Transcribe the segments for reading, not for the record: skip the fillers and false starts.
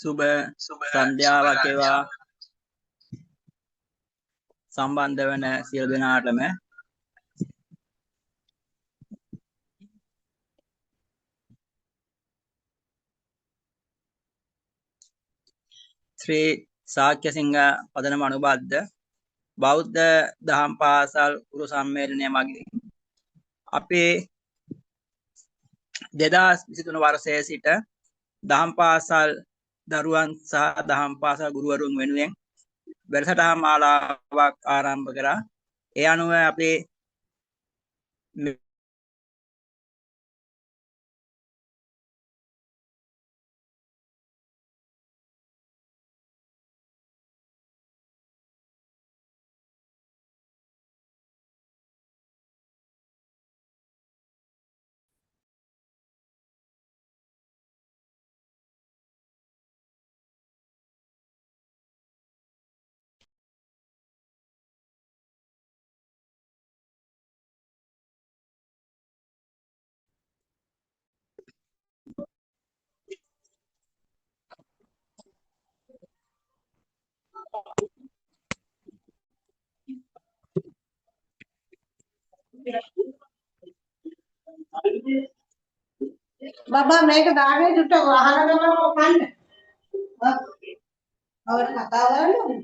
සුබ සන්ධ්‍යාවක් වේවා සම්බන්ධ වන සියලු දෙනාටම. ශ්‍රී ශාක්‍යසිංහ පදනම අනුබද්ධ බෞද්ධ දහම් පාසල් ගුරු සම්මේලනය මගින් අපේ 2023 වර්ෂයේ සිට දහම් පාසල් දරුවන් සහ දහම් පාසල් ගුරුවරුන් වෙනුවෙන් වැඩසටහන් මාලාවක් ආරම්භ කරා. ඒ අනුව අපේ බබා මේක දාගෙන චුට්ටක් වහන ගමන් කන්න. ඔව් කතා කරන්න ඕනේ.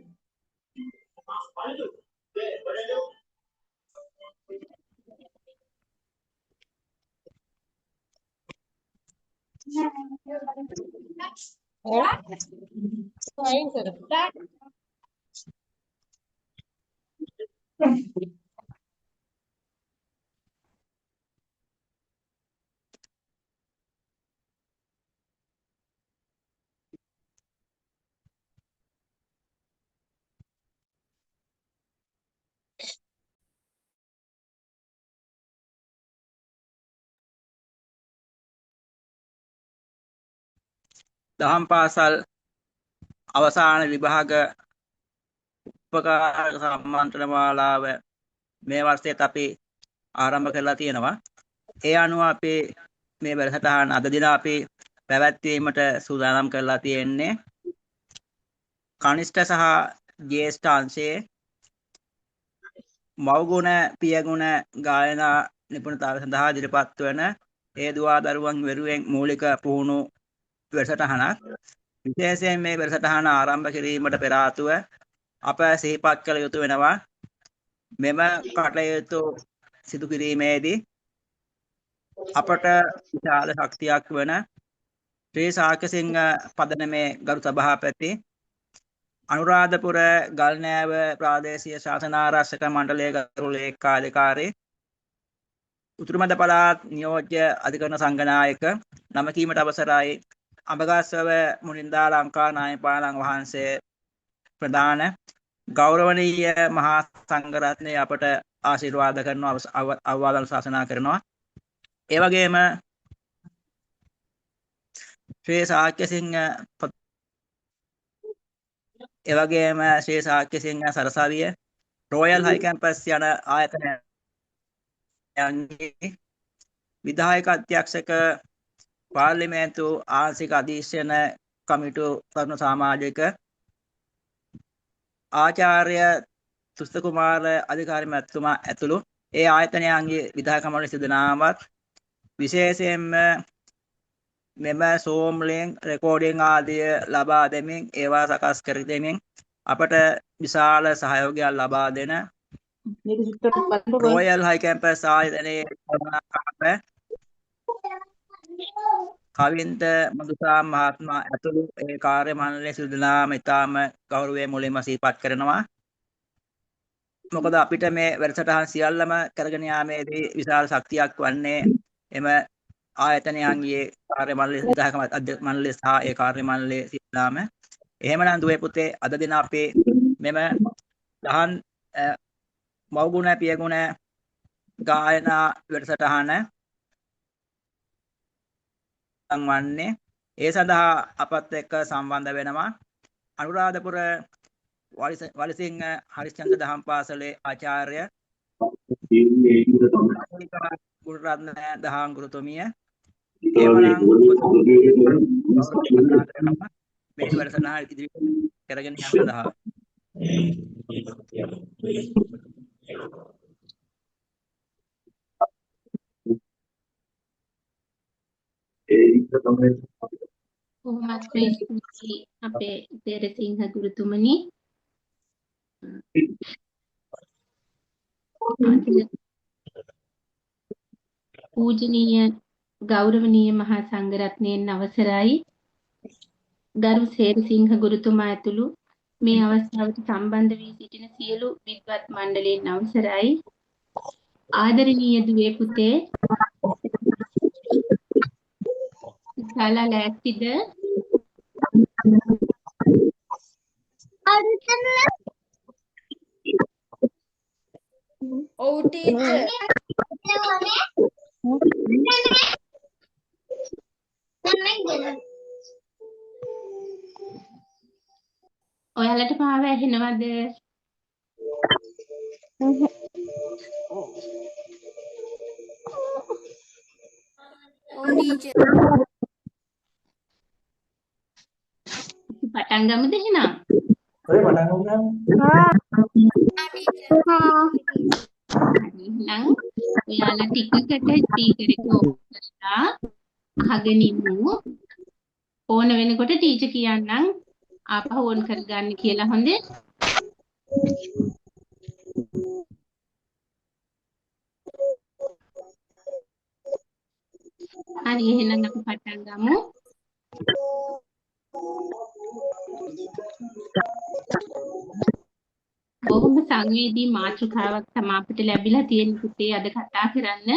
දහම් පාසල් අවසාන විභාග උපකාරක සම්මන්ත්‍රණ මාලාව මේ වර්ෂයේත් අපි ආරම්භ කරලා තියෙනවා. ඒ අනුව අපි මේ වැඩසටහන අද දින අපි පැවැත්වීමට සූදානම් කරලා තියෙන්නේ කනිෂ්ඨ සහ ජ්‍යෙෂ්ඨ අංශයේ මව්ගුණ පියගුණ ගායනා නිපුණතාවය සඳහා ඉදිරිපත් වන ඒ දුවා දරුවන් වෙනුවෙන් මූලික පුහුණු වැඩසටහනක්. විශේෂයෙන් මේ වැඩසටහන ආරම්භ කිරීමට පෙර ආතුව අප සිහිපත් කළ යුතු වෙනවා මෙම කටයුතු සිදු කිරීමේදී අපට විශාල ශක්තියක් වන ශ්‍රී ශාක්‍යසිංහ පදනමේ ගරු සභාපති අනුරාධපුර ගල්නෑව ප්‍රාදේශීය ශාසනාරක්ෂක මණ්ඩලයේ ගරු ලේකාධිකාරී උතුරු මැද පළාත් නියෝජ්‍ය අධිකරණ සංඝනායක නම කීමට අවසරයි අඹගස්වැව මුනින්දා ලංකා නායපාලන් වහන්සේ ප්‍රධාන ගෞරවනීය මහා සංඝරත්නය අපට ආශිර්වාද කරනවා, අවවාද අනුශාසනා කරනවා. ඒ වගේම ශ්‍රී ශාක්‍යසිංහ ඒ වගේම ශ්‍රී ශාක්‍යසිංහ සරසවිය රොයල් හයි කැම්පස් යන ආයතනයන්ගේ විධායක අධ්‍යක්ෂක පාර්ලිමේන්තු ආංශික අධීක්ෂණ කමිටු තරුණ සමාජික ආචාර්ය තුස්ත කුමාර අධිකාරි මැතිතුමා ඇතුළු ඒ ආයතනයන්ගේ විධායක මණ්ඩල සිදු දෙනාමත් විශේෂයෙන්ම මෙම සෝම් ලින්ක් රෙකෝඩින් ආදිය ලබා දෙමින් ඒවා සකස් කර දෙමින් අපට විශාල සහයෝගයක් ලබා දෙන රොයල් හයි කැම්පස් ආයතනයේ කවින්ත මధుසා මහත්මයා ඇතුළු ඒ කාර්ය මණ්ඩලයේ සියලු දෙනාම ඉතාම ගෞරවයෙන් මුලින්ම සිහිපත් කරනවා. මොකද අපිට මේ වැඩසටහන් සියල්ලම කරගෙන යාමේදී විශාල ශක්තියක් වන්නේ එම ආයතනයන්ගේ කාර්ය මණ්ඩලයේ විධායක මණ්ඩලය සහ ඒ කාර්ය මණ්ඩලයේ සියලු දෙනාම. එහෙමනම් දුවේ පුතේ අද දින අපේ මෙම දහම් මව්ගුණ පියගුණ ගායනා වැඩසටහන වන්නේ ඒ සඳහා අපත් එක්ක සම්බන්ධ වෙනවා අනුරාධපුර වලිසිංහ හරිශ්චන්ද්‍ර දහම් පාසලේ ආචාර්ය ගුණරත්න දහම් ගුරුතුමිය. මේ වැඩසටහන ඉදිරියට කරගෙන යාම සඳහා. බොහොමත්ම ස්තුතියි අපේ තේරසිංහ ගුරුතුමනි. පූජනීය ගෞරවනීය මහා සංඝරත්නයන් අවසරයි. ගරු සේරසිංහ ගුරුතුමා ඇතුළු මේ අවස්ථාවට සම්බන්ධ වී සිටින සියලු විද්වත් මණ්ඩලයන් අවසරයි. ආදරණීය දුවේ පුතේ, ශාලා ලෑස්තිද? ඔව් ටීචර්. ඔයාලට පාව ඇහෙනවද? ඔව් ටීචර්. අපි පටන් ගමුද එහෙනම්? ඔය පටන් ගමු නම්. හරි, එහෙනම් ඔයාලා ටිකකට ස්පීකර් එක ඔෆ් කරලා අහගෙන ඉමු. ඕන වෙනකොට ටීචර් කියන්නම් ආපහු ඔන් කරගන්න කියලා. හොඳේ? හරි, එහෙනම් අපි පටන් ගමු. බොහොම සංවේදී මාතෘකාවක් තමයි අපිට ලැබිලා තියෙන පුතේ අද කතා කරන්න.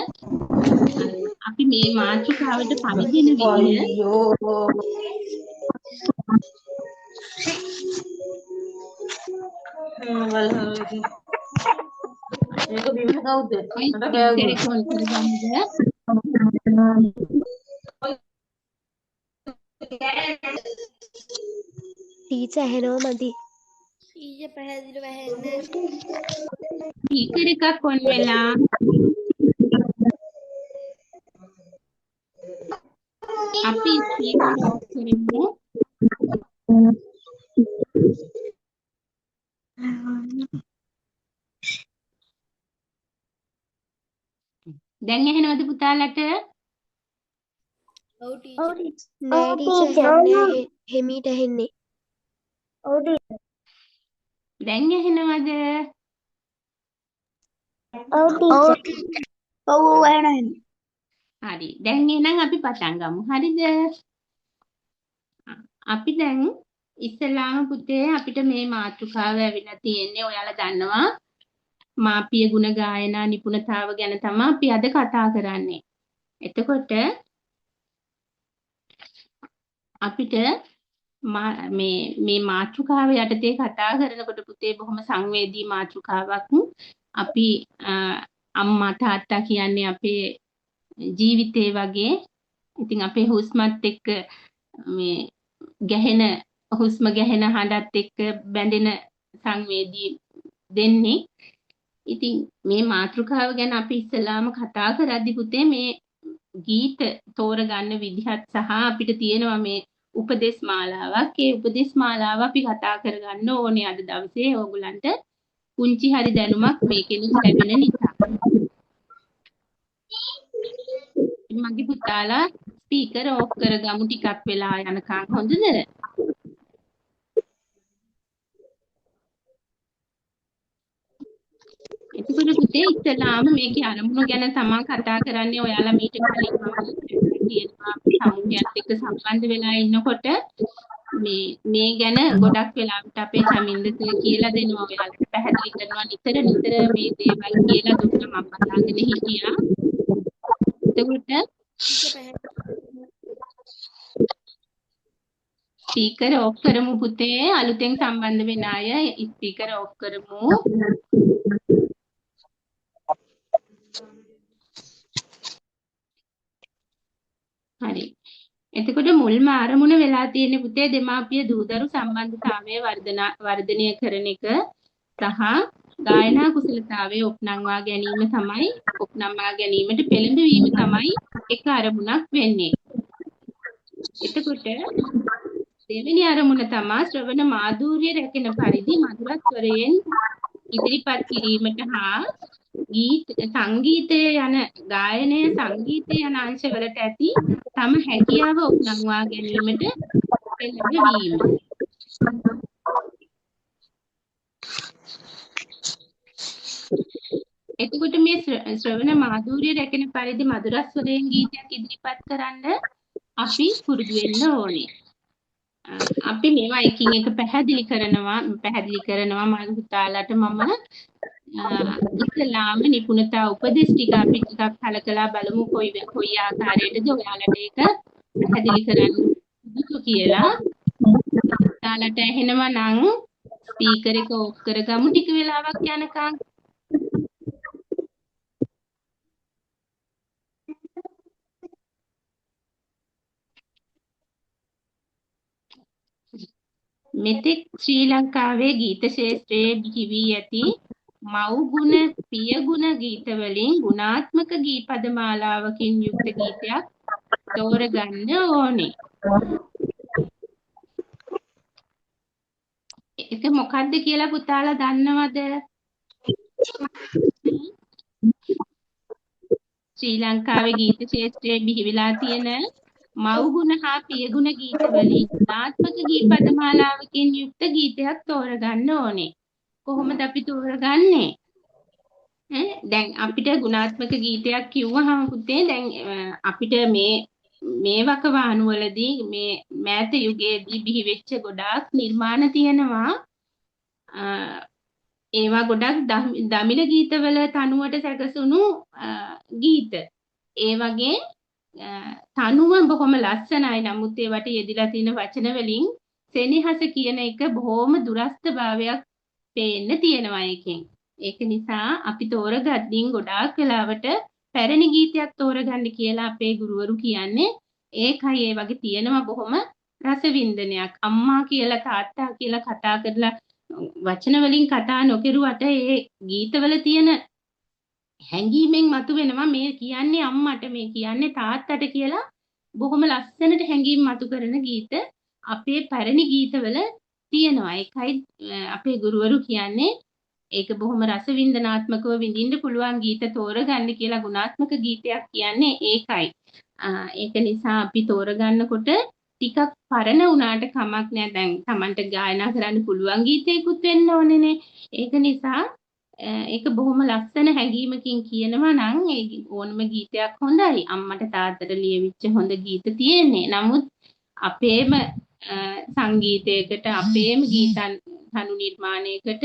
අපි මේ මාතෘකාවට පමිදින විදිය මේක බිම කවුද? ඔය මට ස්පීකර් කෑවුවා. එක ඔන් කරගන්නද? ටීචර් ඇහෙනවා මදි. ටීචර් පැහැදිලිව ඇහෙන්නේ. ස්පීකර් එකක් ඔන් වෙලා. අපි ස්පීකර් ඔෆ් කරමු. දැන් ඇහෙනවද පුතාලට? ඔව් ටීචර්. නෑ ටීචර් ඇහෙන්නේ හෙමීට ඇහෙන්නේ. දැන් ඇහෙනවද? ඔව් ඔව් ඇහෙනවා. හරි. දැන් එහෙනම් අපි පටන් ගමු. හරිද? අපි දැන් ඉස්සෙල්ලාම පුතේ අපිට මේ මාතෘකාව ඇවිල්ලා තියෙන්නේ ඔයාලා දන්නවා මාපිය ගුණ ගායනා නිපුණතාව ගැන තමයි අපි අද කතා කරන්නේ. එතකොට අපිට මේ මේ මාතෘකාව යටතේ කතා කරනකොට පුතේ බොහොම සංවේදී මාතෘකාවක්. අපි අම්මා තාත්තා කියන්නේ අපේ ජීවිතේ වගේ. ඉතින් අපේ හුස්මත් එක්ක මේ ගැහෙන හුස්ම ගැහෙන හඬත් එක්ක බැඳෙන සංවේදී දෙන්නේ. ඉතින් මේ මාතෘකාව ගැන අපි ඉස්සෙල්ලාම කතා කරද්දි පුතේ මේ ගීත තෝරගන්න විදිහත් සහ අපිට තියෙනවා මේ උපදේශ මාලාවක්. ඒ උපදේශ මාලාව අපි කතා කරගන්න ඕනේ අද දවසේ ඕගොල්ලන්ට පුංචි හරි දැනුමක් මේකෙන් ලැබෙන නිසා. මගේ පුතාලා ස්පීකර් ඔෆ් කරගමු ටිකක් වෙලා යනකම්. හොඳද? එතකොට පුතේ ඉස්සෙල්ලාම මේකේ අරමුණු ගැන තමා කතා කරන්නේ. ඔයාලා මීට කලින් මම කියනවා සමූහයත් එක්ක සම්බන්ධ වෙලා ඉන්නකොට මේ මේ ගැන ගොඩක් වෙලාවට අපේ චමින්ද සර් කියලා දෙනවා. ඔයාලට පැහැදිලි කරනවා නිතර නිතර මේ දේවල් කියලා දුන්නා. මම බලාගෙන හිටියා. එතකොට ස්පීකර් ඔෆ් කරමු පුතේ. අලුතෙන් සම්බන්ධ වෙන අය ස්පීකර් ඔෆ් කරමු. හරි. එතකොට මුල්ම අරමුණ වෙලා තියෙන පුතේ දෙමාපිය දූ දරු සම්බන්ධතාවය වර්ධනය කරන එක සහ ගායනා කුසලතාවය ඔප්නංවා ගැනීම තමයි ඔප්නංවා ගැනීමට පෙළඹවීම තමයි එක අරමුණක් වෙන්නේ. එතකොට දෙවෙනි අරමුණ තමා ශ්‍රවණ මාධුර්ය රැකෙන පරිදි මధుරස්වරයෙන් ඉදිරිපත් කිරීමට හා ගීත සංගීතය යන ගායනය සංගීතය යන අංශවලට ඇති තම හැකියාව ඔප්නංවා ගැනීමට පෙළඹවීම. එතකොට මේ ශ්‍රවණ මාධුර්ය රැකෙන පරිදි මధుරස්වරයෙන් ගීතයක් ඉදිරිපත් කරන්න අපි පුරුදු වෙන්න ඕනේ. අපි මේවා එකින් එක පැහැදිලි කරනවා මගේ පුතාලාට මම ඉස්සලාම නිපුණතා උපදෙස් ටික අපි ටිකක් කලකලා බලමු කොයි කොයි ආකාරයටද ඔයාලට ඒක පැහැදිලි කරන්න සුදුසු කියලා. පුතාලාට ඇහෙනවා නම් ස්පීකර් එක ඔෆ් කරගමු ටික වෙලාවක් යනකම්. මෙතෙක් ශ්‍රී ලංකාවේ ගීත ක්ෂේත්‍රයේ බිහි වී ඇති මව් ගුණ පිය ගුණ ගීත වලින් ගුණාත්මක ගී පද මාලාවකින් යුක්ත ගීතයක් තෝරගන්න ඕනේ. ඒක මොකද්ද කියලා පුතාලා දන්නවද? ශ්‍රී ලංකාවේ ගීත ක්ෂේත්‍රයේ බිහි වෙලා තියෙන මව් ගුණ හා පියගුණ ගීත වලින් ගුණාත්මක ගී පද මාලාවකින් යුක්ත ගීතයක් තෝරගන්න ඕනේ. කොහොමද අපි තෝරගන්නේ? ඈ දැන් අපිට ගුණාත්මක ගීතයක් කිව්වහම පුතේ දැන් අපිට මේ මේ වකවානු වලදී මේ මෑත යුගයේදී බිහි වෙච්ච ගොඩාක් නිර්මාණ තියෙනවා. ඒවා ගොඩක් දමිළ ගීතවල තනුවට සැකසුණු ගීත. ඒ වගේ තනුව බොහොම ලස්සනයි. නමුත් ඒවට යෙදිලා තියෙන වචන වලින් සෙනෙහස කියන එක බොහොම දුරස්ත භාවයක් පේන්න තියෙනවා ඒකෙන්. ඒක නිසා අපි තෝරගද්දී ගොඩාක් වෙලාවට පැරණි ගීතයක් තෝරගන්න කියලා අපේ ගුරුවරු කියන්නේ. ඒකයි ඒ වගේ තියෙනවා බොහොම රසවින්දනයක්. අම්මා කියලා තාත්තා කියලා කතා කරලා වචන වලින් කතා නොකරුවට ඒ ගීතවල තියෙන හැඟීමෙන් මතුවෙනවා මේ කියන්නේ අම්මට මේ කියන්නේ තාත්තට කියලා බොහොම ලස්සනට හැඟීම් මතු කරන ගීත අපේ පැරණි ගීතවල තියෙනවා. ඒකයි අපේ ගුරුවරු කියන්නේ ඒක බොහොම රසවින්දනාත්මකව විඳින්න පුළුවන් ගීත තෝරගන්න කියලා ගුණාත්මක ගීතයක් කියන්නේ ඒකයි. ඒක නිසා අපි තෝරගන්නකොට ටිකක් පරණ වුණාට කමක් නෑ. දැන් Tamanට ගායනා කරන්න පුළුවන් ගීතයකුත් වෙන්න ඕනේනේ. ඒක නිසා ඒක බොහොම ලස්සන හැඟීමකින් කියනවා නම් ඒ ඕනම ගීතයක් හොඳයි. අම්මට තාත්තට ලියවිච්ච හොඳ ගීත තියෙන්නේ. නමුත් අපේම සංගීතයකට අපේම ගීත තනු නිර්මාණයකට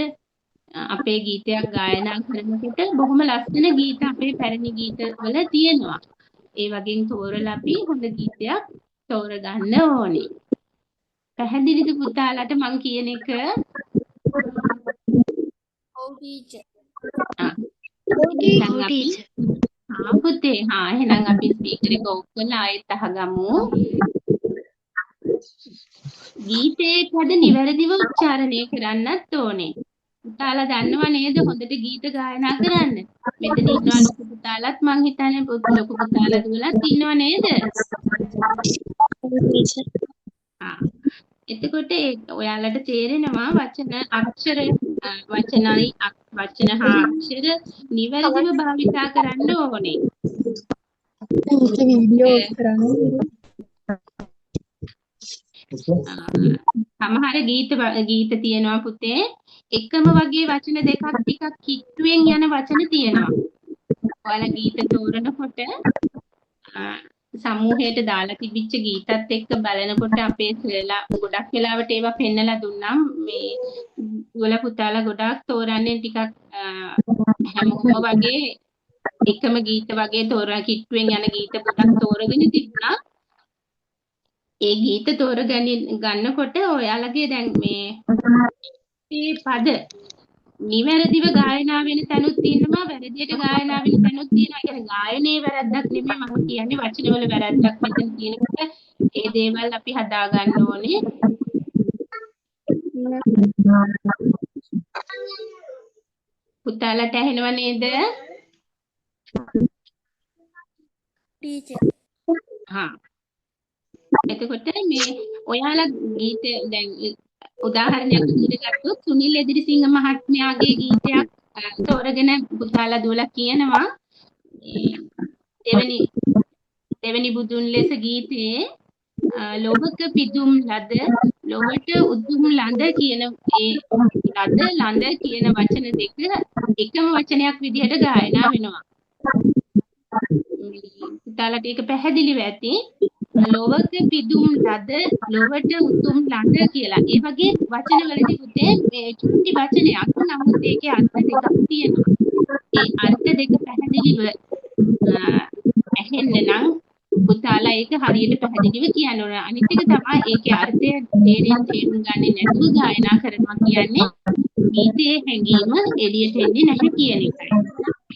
අපේ ගීතයක් ගායනා කරනකොට බොහොම ලස්සන ගීත අපේ පැරණි ගීත වල තියෙනවා. ඒ වගේම තෝරලා අපි හොඳ ගීතයක් තෝරගන්න ඕනේ. පැහැදිලිද පුතාලාට මං කියන එක? ඔව් ටීචර්. ආ ඔව් එහෙනම් අපි ටීචර්. හා පුතේ හා එහෙනම් අපි ස්පීකර් එක ඔෆ් කරලා ආයෙත් අහගමු. ගීතයේ පද නිවැරදිව උච්චාරණය කරන්නත් ඕනේ. පුතාලා දන්නව නේද හොඳට ගීත ගායනා කරන්න? මෙතන ඉන්නවා ලොකු පුතාලත් මං හිතන්නේ ලොකු පුතාලා දුවලත් ඉන්නව නේද? ඔව් ටීචර්. ආ එතකොට ඒ ඔයාලට තේරෙනවා වචන අක්ෂර වචනයි වචන හා අක්ෂර නිවැරදිව භාවිතා කරන්න ඕනේ. ටීචර් වීඩියෝ ඔෆ් කරන්න. සමහර ගීත ගීත තියෙනවා පුතේ එකම වගේ වචන දෙකක් ටිකක් කිට්ටුවෙන් යන වචන තියෙනවා. ඔයාලා ගීත තෝරනකොට සමූහයට දාලා තිබිච්ච ගීතත් එක්ක බලනකොට අපේ සර්ලා ගොඩක් වෙලාවට ඒවා පෙන්නලා දුන්නා. මේ දුවලා පුතාලා ගොඩාක් තෝරන්නේ ටිකක් හැමෝම වගේ එකම ගීත වගේ තෝරන කිට්ටුවෙන් යන ගීත ගොඩක් තෝරගෙන තිබුණා. ඒ ගීත තෝරගන්නකොට ඔයාලගේ දැන් මේ මේ පද නිවැරදිව ගායනා වෙන තැනුත් තියෙනවා, වැරදියට ගායනා වෙන තැනුත් තියෙනවා. ඒ කියන්නේ ගායනයේ වැරද්දක් නෙමෙයි මම කියන්නේ, වචනවල වැරද්දක් මෙතන තියෙනකොට ඒ දේවල් අපි හදා ගන්න ඕනේ. පුතාලට ඇහෙනව නේද? ටීචර්. හා. එතකොට මේ ඔයාලා ගීත දැන් උදාහරණයක් විදිහට ගත්තොත් සුනිල් එදිරිසිංහ මහත්මයාගේ ගීතයක් තෝරගෙන පුතාලා දුවලා කියනවා දෙවෙනි දෙවෙනි බුදුන් ලෙස ගීතයේ ලොවක පිදුම් ලද ලොවට උතුම් ලඳ කියන ඒ ලද ලඳ කියන වචන දෙක එකම වචනයක් විදිහට ගායනා වෙනවා. පුතාලට ඒක පැහැදිලිව ඇති. ලොවක පිදුම් ලද ලොවට උතුම් ලඳ කියලා. ඒ වගේ වචන වලදී පුතේ මේ චුට්ටි වචනයක්. නමුත් ඒකේ අර්ථ දෙකක් තියෙනවා. ඒ අර්ථ දෙක පැහැදිලිව ඇහෙන්න නම් පුතාලා ඒක හරියට පැහැදිලිව කියන්න ඕන. අනිත් එක තමයි ඒකේ අර්ථය තේරුම් ගන්නේ නැතුව ගායනා කරනවා කියන්නේ ගීතයේ හැඟීම එළියට එන්නේ නැහැ කියන එකයි.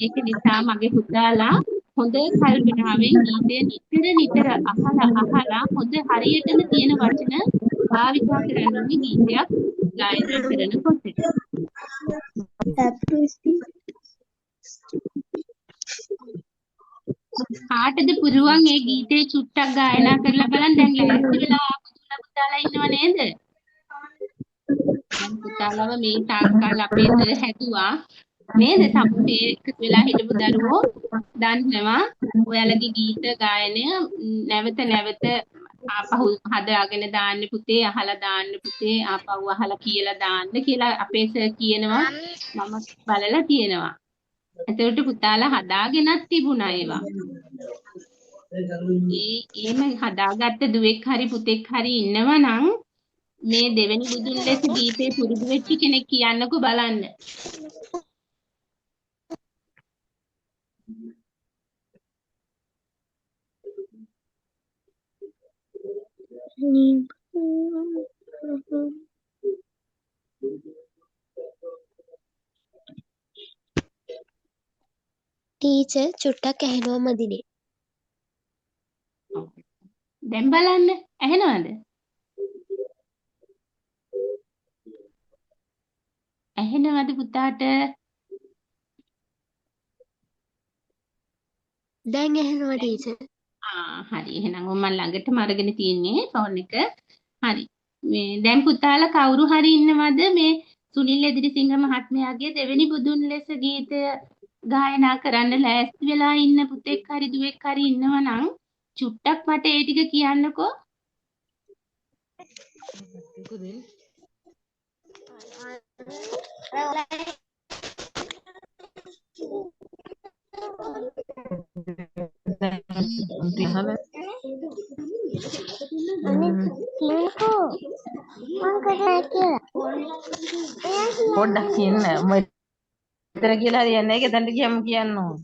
ඒක නිසා මගේ පුතාලා හොඳ කල්පනාවෙන් ගීතය නිතර නිතර අහලා අහලා හොඳ හරියටම තියෙන වචන භාවිතා කරන්න ඕනේ ගීතයක් ගායනා කරනකොට. කාටද පුරුවන් ඒ ගීතේ චුට්ටක් ගායනා කරලා බලන්න. දැන් ලෑස්ති වෙලා ආපු දුන්න පුතාලා ඉන්නව නේද? දැන් පුතාලව මේ තාක්කල් අපේ සර් හැදුවා නේද? සමුහේ එකතු වෙලා හිටපු දරුවෝ දන්නවා ඔයාලගේ ගීත ගායනය නැවත නැවත ආපහු හදාගෙන දාන්න පුතේ, අහලා දාන්න පුතේ, ආපහු අහලා කියලා දාන්න කියලා අපේ සර් කියනවා. මම බලලා තියෙනවා. එතකොට පුතාලා හදාගෙනත් තිබුණා ඒවා. ඒ එහෙම හදාගත්ත දුවෙක් හරි පුතෙක් හරි ඉන්නවා නම් මේ දෙවෙනි බුදුන් ලෙස ගීතේ පුරුදු වෙච්ච කෙනෙක් කියන්නකෝ බලන්න. ටීචර් චුට්ටක් ඇහෙනවා මදිනේ. දැන් බලන්න ඇහෙනවද? ඇහෙනවද පුතාට? දැන් ඇහෙනවා ටීචර්. ආ හරි. එහෙනම් මම ළඟටම අරගෙන තියන්නේ ෆෝන් එක. හරි. මේ දැන් පුතාලා කවුරු හරි ඉන්නවද මේ සුනිල් එදිරිසිංහ මහත්මයාගේ දෙවෙනි බුදුන් ලෙස ගීතය ගායනා කරන්න ලෑස්ති වෙලා ඉන්න පුතෙක් හරි දුවෙක් හරි ඉන්නවා නම් චුට්ටක් මට ඒ ටික කියන්නකෝ. පොඩ්ඩක් කියන්න. මම විතර කියලා හරියන්නේ නැහැ. ඒක එතනට ගියම කියන්න ඕන.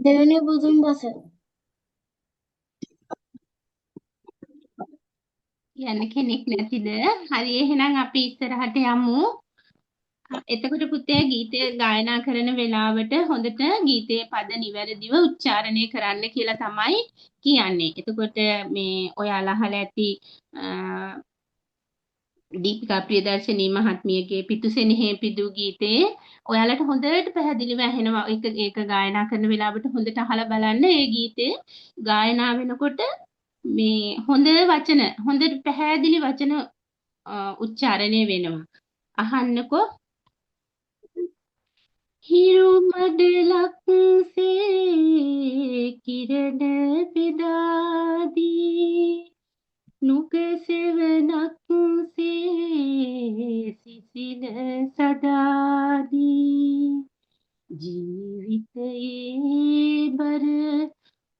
දෙවෙනි බුදුන් බස කියන්න කෙනෙක් නැතිද? හරි එහෙනම් අපි ඉස්සරහට යමු. එතකොට පුතේ ගීතය ගායනා කරන වෙලාවට හොඳට ගීතයේ පද නිවැරදිව උච්චාරණය කරන්න කියලා තමයි කියන්නේ. එතකොට මේ ඔයාලා අහලා ඇති දීපිකා ප්‍රියදර්ශනී මහත්මියගේ පිතුසෙනෙහි පිදූ ගීතයේ ඔයාලට හොඳට පැහැදිලිව ඇහෙනවා. ඒක ඒක ගායනා කරන වෙලාවට හොඳට අහලා බලන්න ඒ ගීතේ ගායනා වෙනකොට මේ හොඳ වචන හොඳට පැහැදිලි වචන උච්චාරණය වෙනවා. අහන්නකෝ. හිරු මඩලක් සේ කිරණ පිදාදී නුග සෙවණක් සේ සිසිල සදාදී ජීවිතයේ බර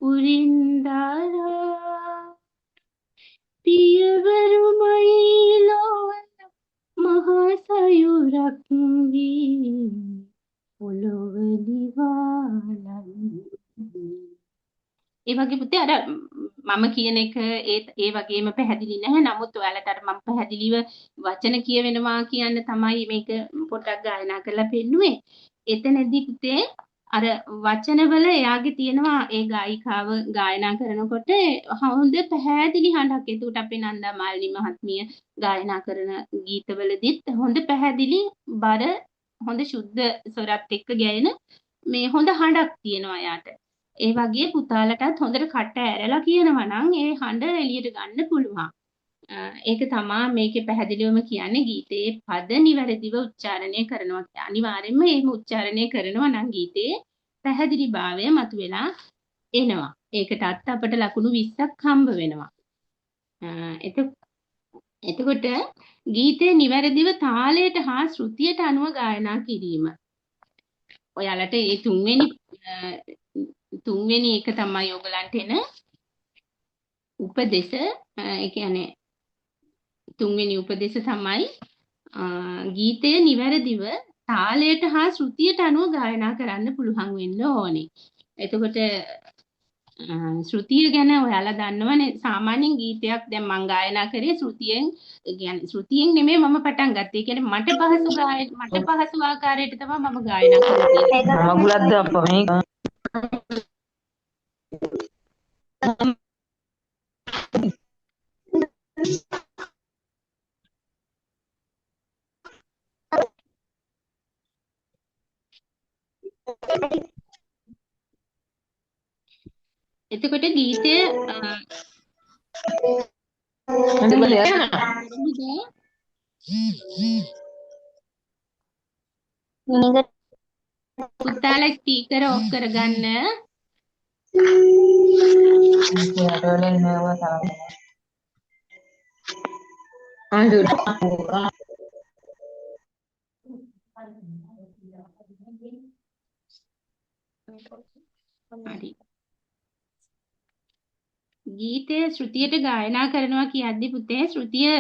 උරින්දාරා පියවරුමයි ලොව මහා සයුරක් වී පොළොව නිවාලයි. ඒ වගේ පුතේ අර මම කියන එක ඒ ඒ වගේම පැහැදිලි නැහැ. නමුත් ඔයාලට අර මම පැහැදිලිව වචන කියවෙනවා කියන්න තමයි මේක පොඩ්ඩක් ගායනා කරලා පෙන්නුවේ. එතනදී පුතේ අර වචනවල එයාගේ තියෙනවා ඒ ගායිකාව ගායනා කරනකොට හොඳ පැහැදිලි හඬක්. එතකොට අපේ නන්දා මාලිනී මහත්මිය ගායනා කරන ගීතවලදීත් හොඳ පැහැදිලි බර හොඳ ශුද්ධ ස්වරත් එක්ක ගැයෙන මේ හොඳ හඬක් තියෙනවා එයාට. ඒ වගේ පුතාලටත් හොඳට කට ඇරලා කියනවා නම් ඒ හඬ එළියට ගන්න පුළුවන්. ඒක තමා මේකේ පැහැදිලිවම කියන්නේ ගීතයේ පද නිවැරදිව උච්චාරණය කරනවා. අනිවාර්යයෙන්ම එහෙම උච්චාරණය කරනවා නම් ගීතයේ පැහැදිලිභාවය මතුවෙලා එනවා. ඒකටත් අපට ලකුණු 20ක් හම්බ වෙනවා. එතකොට ගීතය නිවැරදිව තාලයට හා ශ්‍රුතියට අනුව ගායනා කිරීම. ඔයාලට ඒ තුන්වෙනි තුන්වෙනි එක තමයි ඔයගලන්ට එන උපදේශ. ඒ කියන්නේ තුන්වෙනි උපදේශ තමයි ගීතය නිවැරදිව තාලයට හා ශ්‍රුතියට අනුව ගායනා කරන්න පුළුවන් වෙන්න ඕනේ. එතකොට ශ්‍රුතිය ගැන ඔයාලා දන්නවනේ සාමාන්‍යයෙන් ගීතයක් දැන් මං ගායනා කරේ ශ්‍රුතියෙන්, ඒ කියන්නේ ශ්‍රුතියෙන් නෙමෙයි මම පටන් ගත්තේ. ඒ කියන්නේ මට පහසු ආකාරයට තමයි මම ගායනා කරන්නේ. මගුලක්ද අප්පා මේක? එතකොට ගීතය පුතාලා ස්පීකර් ඔෆ් කරගන්න. හරි. ගීතය ශ්‍රුතියට ගායනා කරනවා කියද්දි පුතේ ශ්‍රුතිය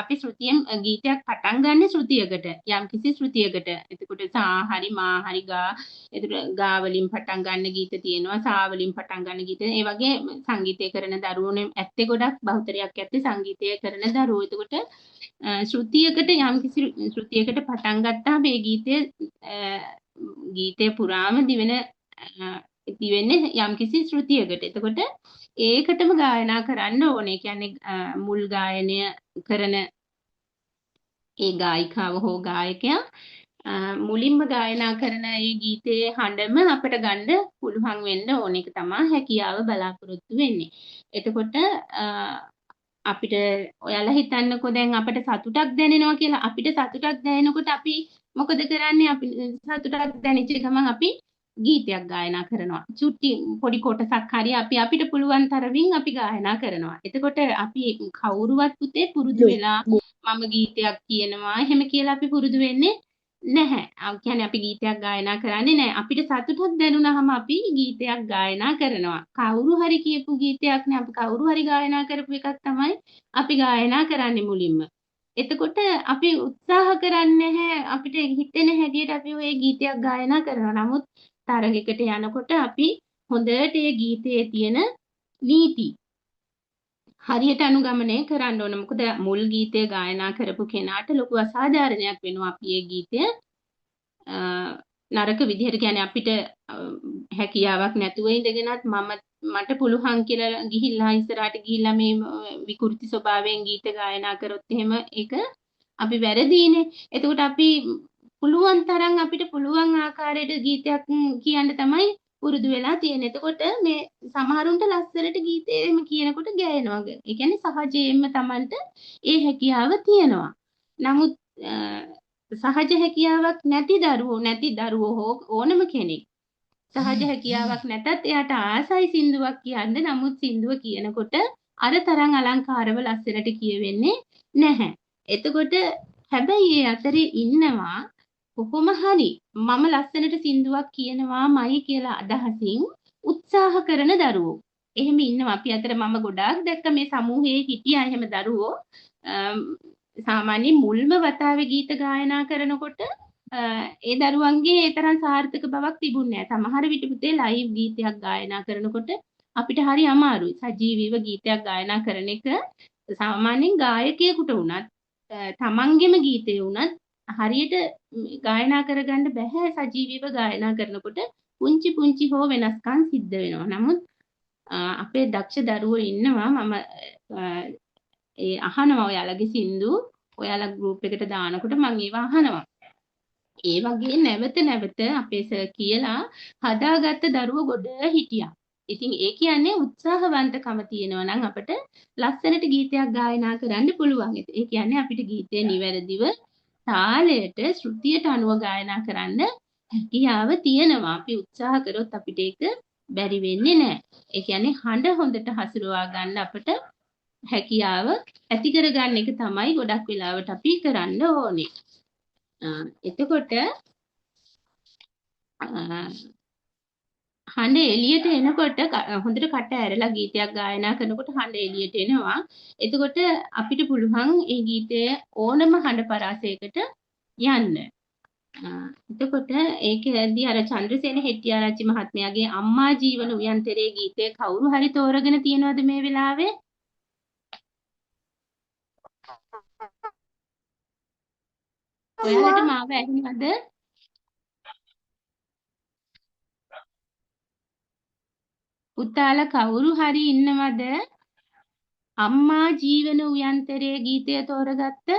අපි ශ්‍රුතියෙන් ගීතයක් පටන් ගන්න ශ්‍රුතියකට, යම්කිසි ශ්‍රුතියකට. එතකොට සා හරි මා හරි ගා, එතකොට ගා වලින් පටන් ගන්න ගීත තියෙනවා, සා වලින් පටන් ගන්න ගීත. ඒ වගේ සංගීතය කරන දරුවෝ ඇත්තේ ගොඩක් බහුතරයක් ඇත්තේ සංගීතය කරන දරුවෝ. එතකොට ශ්‍රුතියකට යම්කිසි ශ්‍රුතියකට පටන් ගත්තාම මේ ගීතය පුරාම දිවෙන්නේ යම්කිසි ශ්‍රුතියකට. එතකොට ඒකටම ගායනා කරන්න ඕනේ. ඒ කියන්නේ මුල් ගායනය කරන ඒ ගායිකාව හෝ ගායකයා මුලින්ම ගායනා කරන ඒ ගීතයේ හඬම අපිට ගන්න පුළුවන් වෙන්න ඕනේ. ඒක තමයි හැකියාව බලාපොරොත්තු වෙන්නේ. එතකොට අපිට ඔයාලා හිතන්නකෝ දැන් අපිට සතුටක් දැනෙනවා කියලා. අපිට සතුටක් දැනෙනකොට අපි මොකද කරන්නේ? අපි සතුටක් දැනෙච්ච ගමන් අපි ගීතයක් ගායනා කරනවා. චුට්ටි පොඩි කොටසක් හරි අපි අපිට පුළුවන් තරමින් අපි ගායනා කරනවා. එතකොට අපි කවුරුවත් පුතේ පුරුදු වෙලා මම ගීතයක් කියනවා එහෙම කියලා අපි පුරුදු වෙන්නේ නැහැ. කියන්නේ අපි ගීතයක් ගායනා කරන්නේ නැහැ. අපිට සතුටක් දැනුණාම අපි ගීතයක් ගායනා කරනවා. කවුරු හරි කියපු ගීතයක් නේ, අපි කවුරු හරි ගායනා කරපු එකක් තමයි අපි ගායනා කරන්නේ මුලින්ම. එතකොට අපි උත්සාහ කරන්නේ නැහැ, අපිට හිතෙන හැටියට අපි ඔය ගීතයක් ගායනා කරනවා. නමුත් තරඟයකට යනකොට අපි හොඳට ඒ ගීතයේ තියෙන නීති හරියට අනුගමනය කරන්න ඕන. මොකද මුල් ගීතය ගායනා කරපු කෙනාට ලොකු අසාධාරණයක් වෙනවා අපි ඒ ගීතය නරක විදිහට, කියන්නේ අපිට හැකියාවක් නැතුව ඉඳගෙනත් මට පුළුවන් කියලා ගිහිල්ලා ඉස්සරහට ගිහිල්ලා මේ විකෘති ස්වභාවයෙන් ගීත ගායනා කරොත් එහෙම ඒක අපි වැරදීනේ. එතකොට අපි පුළුවන් තරම් අපිට පුළුවන් ආකාරයට ගීතයක් කියන්න තමයි පුරුදු වෙලා තියෙන්නේ. එතකොට මේ සමහරුන්ට ලස්සනට ගීතය එහෙම කියනකොට ගෑනවා. ඒ කියන්නේ සහජයෙන්ම Tamanට ඒ හැකියාව තියෙනවා. නමුත් සහජ හැකියාවක් නැති දරුවෝ හෝ ඕනම කෙනෙක් සහජ හැකියාවක් නැතත් එයාට ආසයි සින්දුවක් කියන්න. නමුත් සින්දුව කියනකොට අර තරම් අලංකාරව ලස්සනට කියවෙන්නේ නැහැ. එතකොට හැබැයි ඒ අතරේ ඉන්නවා කොහොම හරි මම ලස්සනට සින්දුවක් කියනවාමයි කියලා අදහසින් උත්සාහ කරන දරුවෝ. එහෙම ඉන්නවා අපි අතර. මම ගොඩාක් දැක්ක මේ සමූහයේ හිටියා එහෙම දරුවෝ. සාමාන්‍ය මුල්ම වතාවේ ගීත ගායනා කරනකොට ඒ දරුවන්ගේ ඒ තරම් සාර්ථක බවක් තිබුණේ නැහැ. සමහර විට පුතේ ලයිව් ගීතයක් ගායනා කරනකොට අපිට හරි අමාරුයි. සජීවීව ගීතයක් ගායනා කරන එක සාමාන්‍යයෙන් ගායකයෙකුට වුණත් තමන්ගේම ගීතය වුණත් හරියට ගායනා කරගන්න බැහැ සජීවීව ගායනා කරනකොට. පුංචි පුංචි හෝ වෙනස්කම් සිද්ධ වෙනවා. නමුත් අපේ දක්ෂ දරුවෝ ඉන්නවා. මම ඒ අහනවා ඔයාලගේ සින්දු ඔයාලා ගෲප් එකට දානකොට මම ඒවා අහනවා. ඒ වගේ නැවත නැවත අපේ සර් කියලා හදාගත්ත දරුවෝ ගොඩ හිටියා. ඉතින් ඒ කියන්නේ උත්සාහවන්තකම තියෙනවා නම් අපිට ලස්සනට ගීතයක් ගායනා කරන්න පුළුවන්. ඒ කියන්නේ අපිට ගීතය නිවැරදිව තාලයට ශ්‍රුතියට අනුව ගායනා කරන්න හැකියාව තියෙනවා. අපි උත්සාහ කරොත් අපිට ඒක බැරි වෙන්නේ නැහැ. ඒ කියන්නේ හඬ හොඳට හසුරුවා ගන්න අපිට හැකියාව ඇති කරගන්න එක තමයි ගොඩක් වෙලාවට අපි කරන්න ඕනේ. එතකොට හඬ එළියට එනකොට හොඳට කට ඇරලා ගීතයක් ගායනා කරනකොට හඬ එළියට එනවා. එතකොට අපිට පුළුවන් ඒ ගීතය ඕනම හඬ පරාසයකට යන්න. එතකොට ඒකෙදී අර චන්ද්‍රසේන හෙට්ටිආරච්චි මහත්මයාගේ අම්මා ජීවන උයන්තරේ ගීතය කවුරු හරි තෝරගෙන තියනවද මේ වෙලාවේ? ඔයාලට මාව ඇහෙනවද? පුතාලා කවුරු හරි ඉන්නවද අම්මා ජීවන උයන්තරේ ගීතය තෝරගත්ත?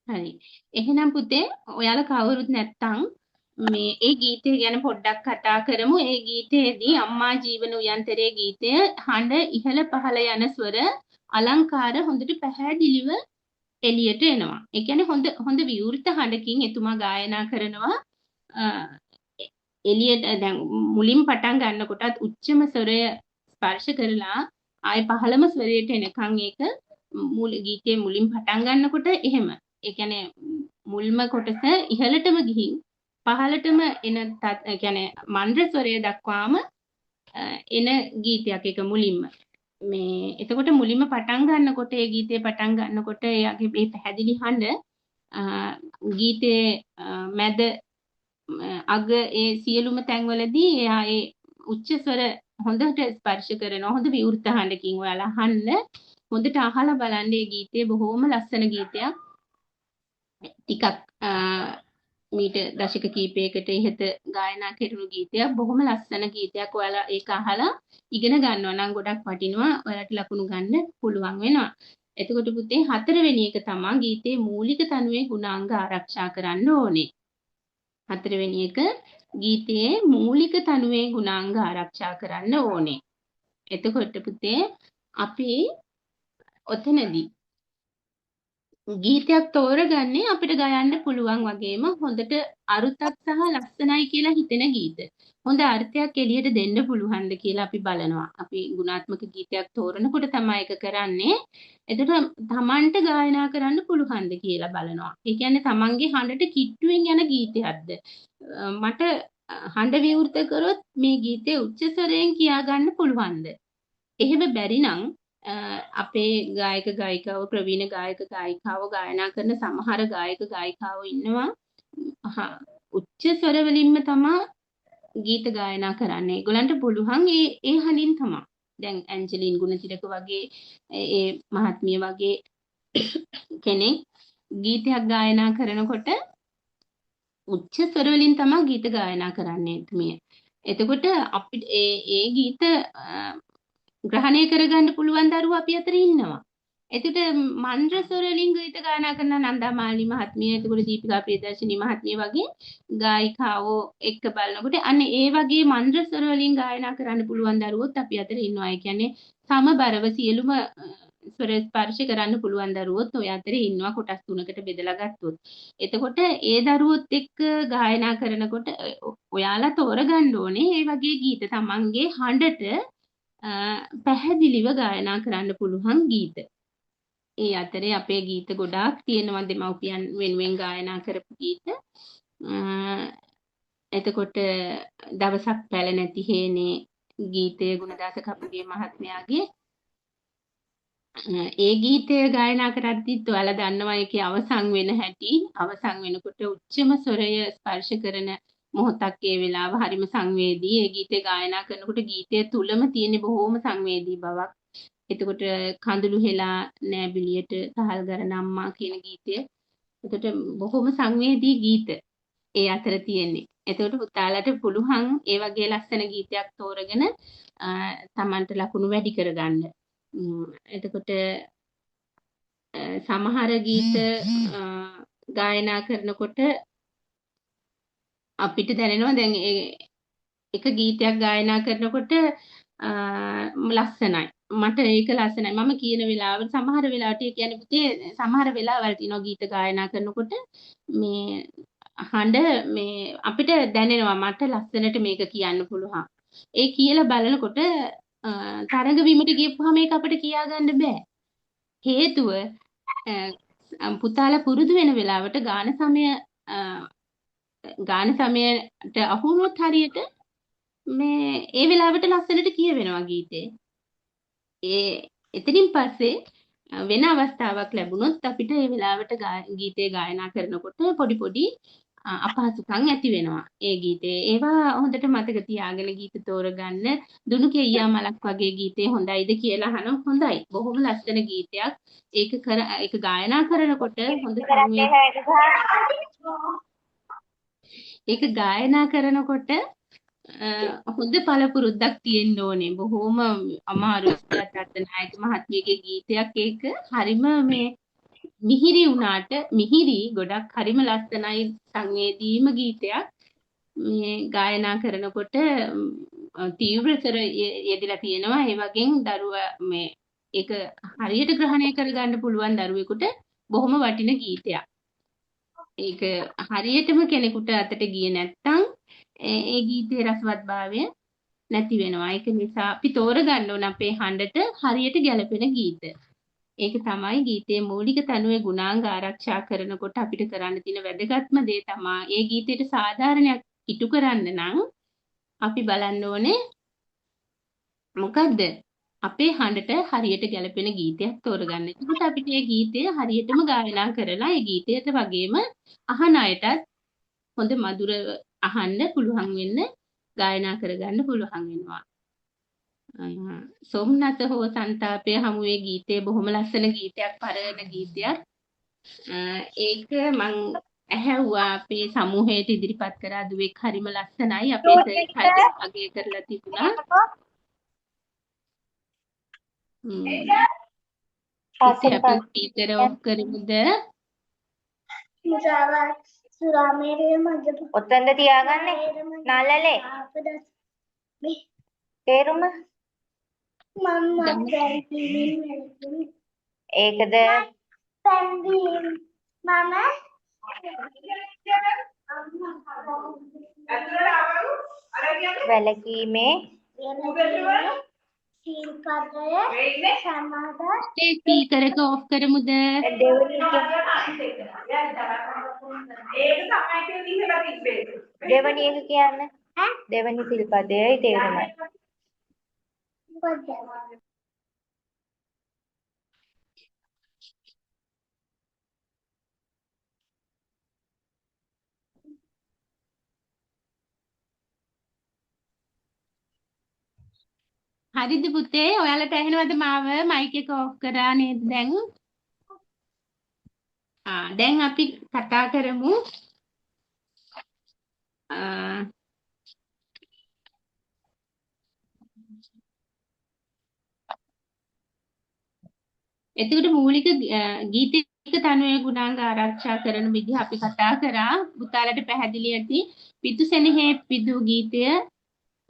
හරි. එහෙනම් පුතේ ඔයාලා කවුරුත් නැත්තම් මේ ඒ ගීතය ගැන පොඩ්ඩක් කතා කරමු. ඒ ගීතයේදී අම්මා ජීවන උයන්තරේ ගීතය හඬ ඉහළ පහළ යන ස්වර අලංකාර හොඳට පැහැදිලිව එළියට එනවා. ඒ කියන්නේ හොඳ හොඳ විවෘත හඬකින් එතුමා ගායනා කරනවා. එළියට දැන් මුලින් පටන් ගන්නකොටත් උච්චම ස්වරය ස්පර්ශ කරලා ආයේ පහළම ස්වරයට එනකන් ඒක මුල ගීතයේ මුලින් පටන් ගන්නකොට එහෙම. ඒ කියන්නේ මුල්ම කොටස ඉහළටම ගිහින් පහළටම එන, ඒ කියන්නේ මන්ද්‍ර ස්වරය දක්වාම එන ගීතයක් ඒක මුලින්ම. මේ එතකොට මුලින්ම පටන් ගන්නකොට ඒ ගීතය පටන් ගන්නකොට එයාගේ මේ පැහැදිලි හඬ ගීතයේ මැද අග ඒ සියලුම තැන්වලදී එයා ඒ උච්ච ස්වර හොඳට ස්පර්ශ කරනවා. හොඳ විවෘත හඬකින් ඔයාලා අහන්න. හොඳට අහලා බලන්න මේ ගීතය බොහොම ලස්සන ගීතයක්. ටිකක් මීට දශක කීපයකට ඉහත ගායනා කෙරුණු ගීතයක්. බොහොම ලස්සන ගීතයක්. ඔයාලා ඒක අහලා ඉගෙන ගන්නවා නම් ගොඩක් වටිනවා. ඔයාලට ලකුණු ගන්න පුළුවන් වෙනවා. එතකොට පුතේ හතරවෙනි එක තමයි ගීතයේ මූලික තනුවේ ගුණාංග ආරක්ෂා කරන්න ඕනේ. හතරවෙනි එක ගීතයේ මූලික තනුවේ ගුණාංග ආරක්ෂා කරන්න ඕනේ. එතකොට පුතේ අපි ඔතනදී ගීතයක් තෝරගන්නේ අපිට ගයන්න පුළුවන් වගේම හොඳට අරුතක් සහ ලස්සනයි කියලා හිතෙන ගීත. හොඳ අර්ථයක් එළියට දෙන්න පුළුවන්ද කියලා අපි බලනවා. අපි ගුණාත්මක ගීතයක් තෝරනකොට තමයි ඒක කරන්නේ. එතකොට තමන්ට ගායනා කරන්න පුළුවන්ද කියලා බලනවා. ඒ කියන්නේ තමන්ගේ හඬට කිට්ටුවෙන් යන ගීතයක්ද? මට හඬ විවෘත කරොත් මේ ගීතය උච්ච ස්වරයෙන් කියා ගන්න පුළුවන්ද? එහෙම බැරි නම් අපේ ගායක ගායිකාවෝ ප්‍රවීණ ගායක ගායිකාවෝ ගායනා කරන සමහර ගායක ගායිකාවෝ ඉන්නවා උච්ච ස්වර වලින්ම තමා ගීත ගායනා කරන්නේ. ඒගොල්ලන්ට පුළුවන් ඒ ඒ හඬින් තමා. දැන් ඇන්ජලින් ගුණතිලක වගේ ඒ මහත්මිය වගේ කෙනෙක් ගීතයක් ගායනා කරනකොට උච්ච ස්වර වලින් තමා ගීත ගායනා කරන්නේ එතුමිය. එතකොට අපිට ඒ ඒ ගීත ග්‍රහණය කරගන්න පුළුවන් දරුවෝ අපි අතර ඉන්නවා. එතකොට මන්ද්‍ර ස්වර වලින් ගීත ගායනා කරන නන්දා මාලිනී මහත්මිය, එතකොට දීපිකා ප්‍රියදර්ශිනී මහත්මිය වගේ ගායිකාවෝ එක්ක බලනකොට අන්න ඒ වගේ මන්ද්‍ර ස්වර වලින් ගායනා කරන්න පුළුවන් දරුවොත් අපි අතර ඉන්නවා. ඒ කියන්නේ සමබරව සියලුම ස්වර ස්පර්ශ කරන්න පුළුවන් දරුවොත් ඔය අතරේ ඉන්නවා කොටස් තුනකට බෙදලා ගත්තොත්. එතකොට ඒ දරුවොත් එක්ක ගායනා කරනකොට ඔයාලා තෝරගන්න ඕනේ මේ වගේ ගීත තමන්ගේ හඬට පැහැදිලිව ගායනා කරන්න පුළුවන් ගීත. ඒ අතරේ අපේ ගීත ගොඩාක් තියෙනවා දෙමව්පියන් වෙනුවෙන් ගායනා කරපු ගීත. එතකොට දවසක් පැල නැති හේනේ ගීතය ගුණදාස කපුගේ මහත්මයාගේ ඒ ගීතය ගායනා කරද්දිත් ඔයාලා දන්නවා ඒකේ අවසන් වෙන හැටි. අවසන් වෙනකොට උච්චම ස්වරය ස්පර්ශ කරන මොහොතක් ඒ වෙලාව හරිම සංවේදී. ඒ ගීතය ගායනා කරනකොට ගීතය තුලම තියෙන බොහෝම සංවේදී බවක්. එතකොට කඳුළු හෙලා නෑබිලියට සහල් ගරන අම්මා කියන ගීතය. එතකොට බොහොම සංවේදී ගීත ඒ අතර තියෙන්නේ. එතකොට පුතාලට පුළුවන් ඒ වගේ ලස්සන ගීතයක් තෝරගෙන තමන්ට ලකුණු වැඩි කරගන්න. එතකොට සමහර ගීත ගායනා කරනකොට අපිට දැනෙනවා දැන් එක ගීතයක් ගායනා කරනකොට ලස්සනයි. මට ඒක ලස්සනයි. මම කියන වෙලාවට සමහර වෙලාවට ඒ කියන්නේ පුතේ සමහර වෙලාවල් තියෙනවා ගීත ගායනා කරනකොට මේ හඬ මේ අපිට දැනෙනවා මට ලස්සනට මේක කියන්න පුළුවන්. ඒ කියලා බලනකොට තරඟ බිමට ගියපුවාම ඒක අපිට කියා ගන්න බෑ. හේතුව පුතාලා පුරුදු වෙන වෙලාවට ගාන සමයට අහු වුණොත් හරියට මේ ඒ වෙලාවට ලස්සනට කියවෙනවා ගීතේ. ඒ එතනින් පස්සේ වෙන අවස්ථාවක් ලැබුණොත් අපිට ඒ වෙලාවට ගීතේ ගායනා කරනකොට පොඩි පොඩි අපහසුකම් ඇති වෙනවා. ඒ ගීතේ ඒවා හොඳට මතක තියාගෙන ගීත තෝරගන්න. දුනු කෙයියා මලක් වගේ ගීතේ හොඳයිද කියලා අහනවා. හොඳයි. බොහොම ලස්සන ගීතයක්. ඒක ඒක ගායනා කරනකොට හොඳ ඒක ගායනා කරනකොට හොඳ පළපුරුද්දක් තියෙන්න ඕනේ. බොහොම අමාරු රත්නායක මහත්මියගේ ගීතයක් ඒක. හරිම මේ මිහිරි වුණාට මිහිරි ගොඩක් හරිම ලස්සනයි සංවේදීම ගීතයක්. මේ ගායනා කරනකොට තීව්‍රතර යෙදিলা තියෙනවා. ඒ වගේම දරුවා මේ ඒක හරියට ග්‍රහණය කරගන්න පුළුවන් දරුවෙකුට බොහොම වටින ගීතයක්. ඒක හරියටම කෙනෙකුට අතට ගියේ නැත්තම් ඒ ගීතයේ රසවත්භාවය නැති වෙනවා. ඒක නිසා අපි තෝරගන්න ඕන අපේ හඬට හරියට ගැලපෙන ගීත. ඒක තමයි ගීතයේ මූලික තනුවේ ගුණාංග ආරක්ෂා කරනකොට අපිට කරන්න තියෙන වැදගත්ම දේ තමා ඒ ගීතයට සාධාරණයක් ඉටු කරන්න නම් අපි බලන්න ඕනේ මොකද්ද? අපේ හඬට හරියට ගැලපෙන ගීතයක් තෝරගන්න. එතකොට අපිට ඒ ගීතය හරියටම ගායනා කරලා ඒ ගීතයට වගේම අහන අයටත් හොඳ මధుර අහන්න පුළුවන් වෙන්න ගායනා කරගන්න පුළුවන් වෙනවා. සොම්නත හෝ සන්තාපය හමුවේ ගීතය බොහොම ලස්සන ගීතයක්, පරණ ගීතයක්. ඒක මං ඇහැව්වා අපේ සමූහයට ඉදිරිපත් කරා දුවෙක් හරිම ලස්සනයි. අපේ සර් අගය කරලා තිබුණා. ඉතින් අපි ස්පීකර් ඔෆ් කරමුද? ඔතනද තියාගන්නේ නලලේ තේරුම ඒකද වැලකීමේ ස්පීකර් එක ඔෆ් කරමුද? දෙවෙනි එක කියන්න. දෙවෙනි සිල්පදයයි තේරුමයි. හරිද පුතේ? ඔයාලට ඇහෙනවද මාව? මයික් එක ඔෆ් කරා නේද දැන්? දැන් අපි කතා කරමු එතකොට මූලික ගීතික තනුවේ ගුණාංග ආරක්ෂා කරන විදිහ අපි කතා කරා. පුතාලට පැහැදිලි ඇති. පිතු සෙනෙහේ පිදු ගීතය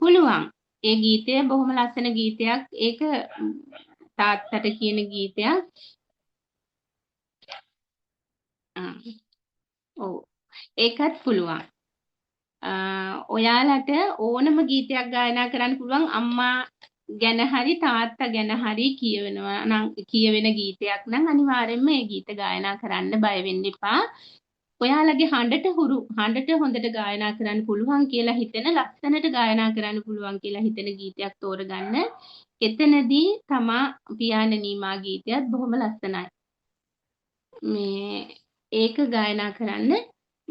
පුළුවන්. ඒ ගීතය බොහොම ලස්සන ගීතයක්. ඒක තාත්තට කියන ගීතයක්. ඔව් ඒකත් පුළුවන්. ඔයාලට ඕනම ගීතයක් ගායනා කරන්න පුළුවන්. අම්මා ගැන හරි තාත්තා ගැන හරි කියවෙනවා නම් කියවෙන ගීතයක් නම් අනිවාර්යයෙන්ම ඒ ගීත ගායනා කරන්න බය වෙන්න එපා. ඔයාලගේ හඬට හුරු හඬට හොඳට ගායනා කරන්න පුළුවන් කියලා හිතෙන ලස්සනට ගායනා කරන්න පුළුවන් කියලා හිතෙන ගීතයක් තෝරගන්න. එතනදී තමා පියාණනී මා ගීතයත් බොහොම ලස්සනයි. මේ ඒක ගායනා කරන්න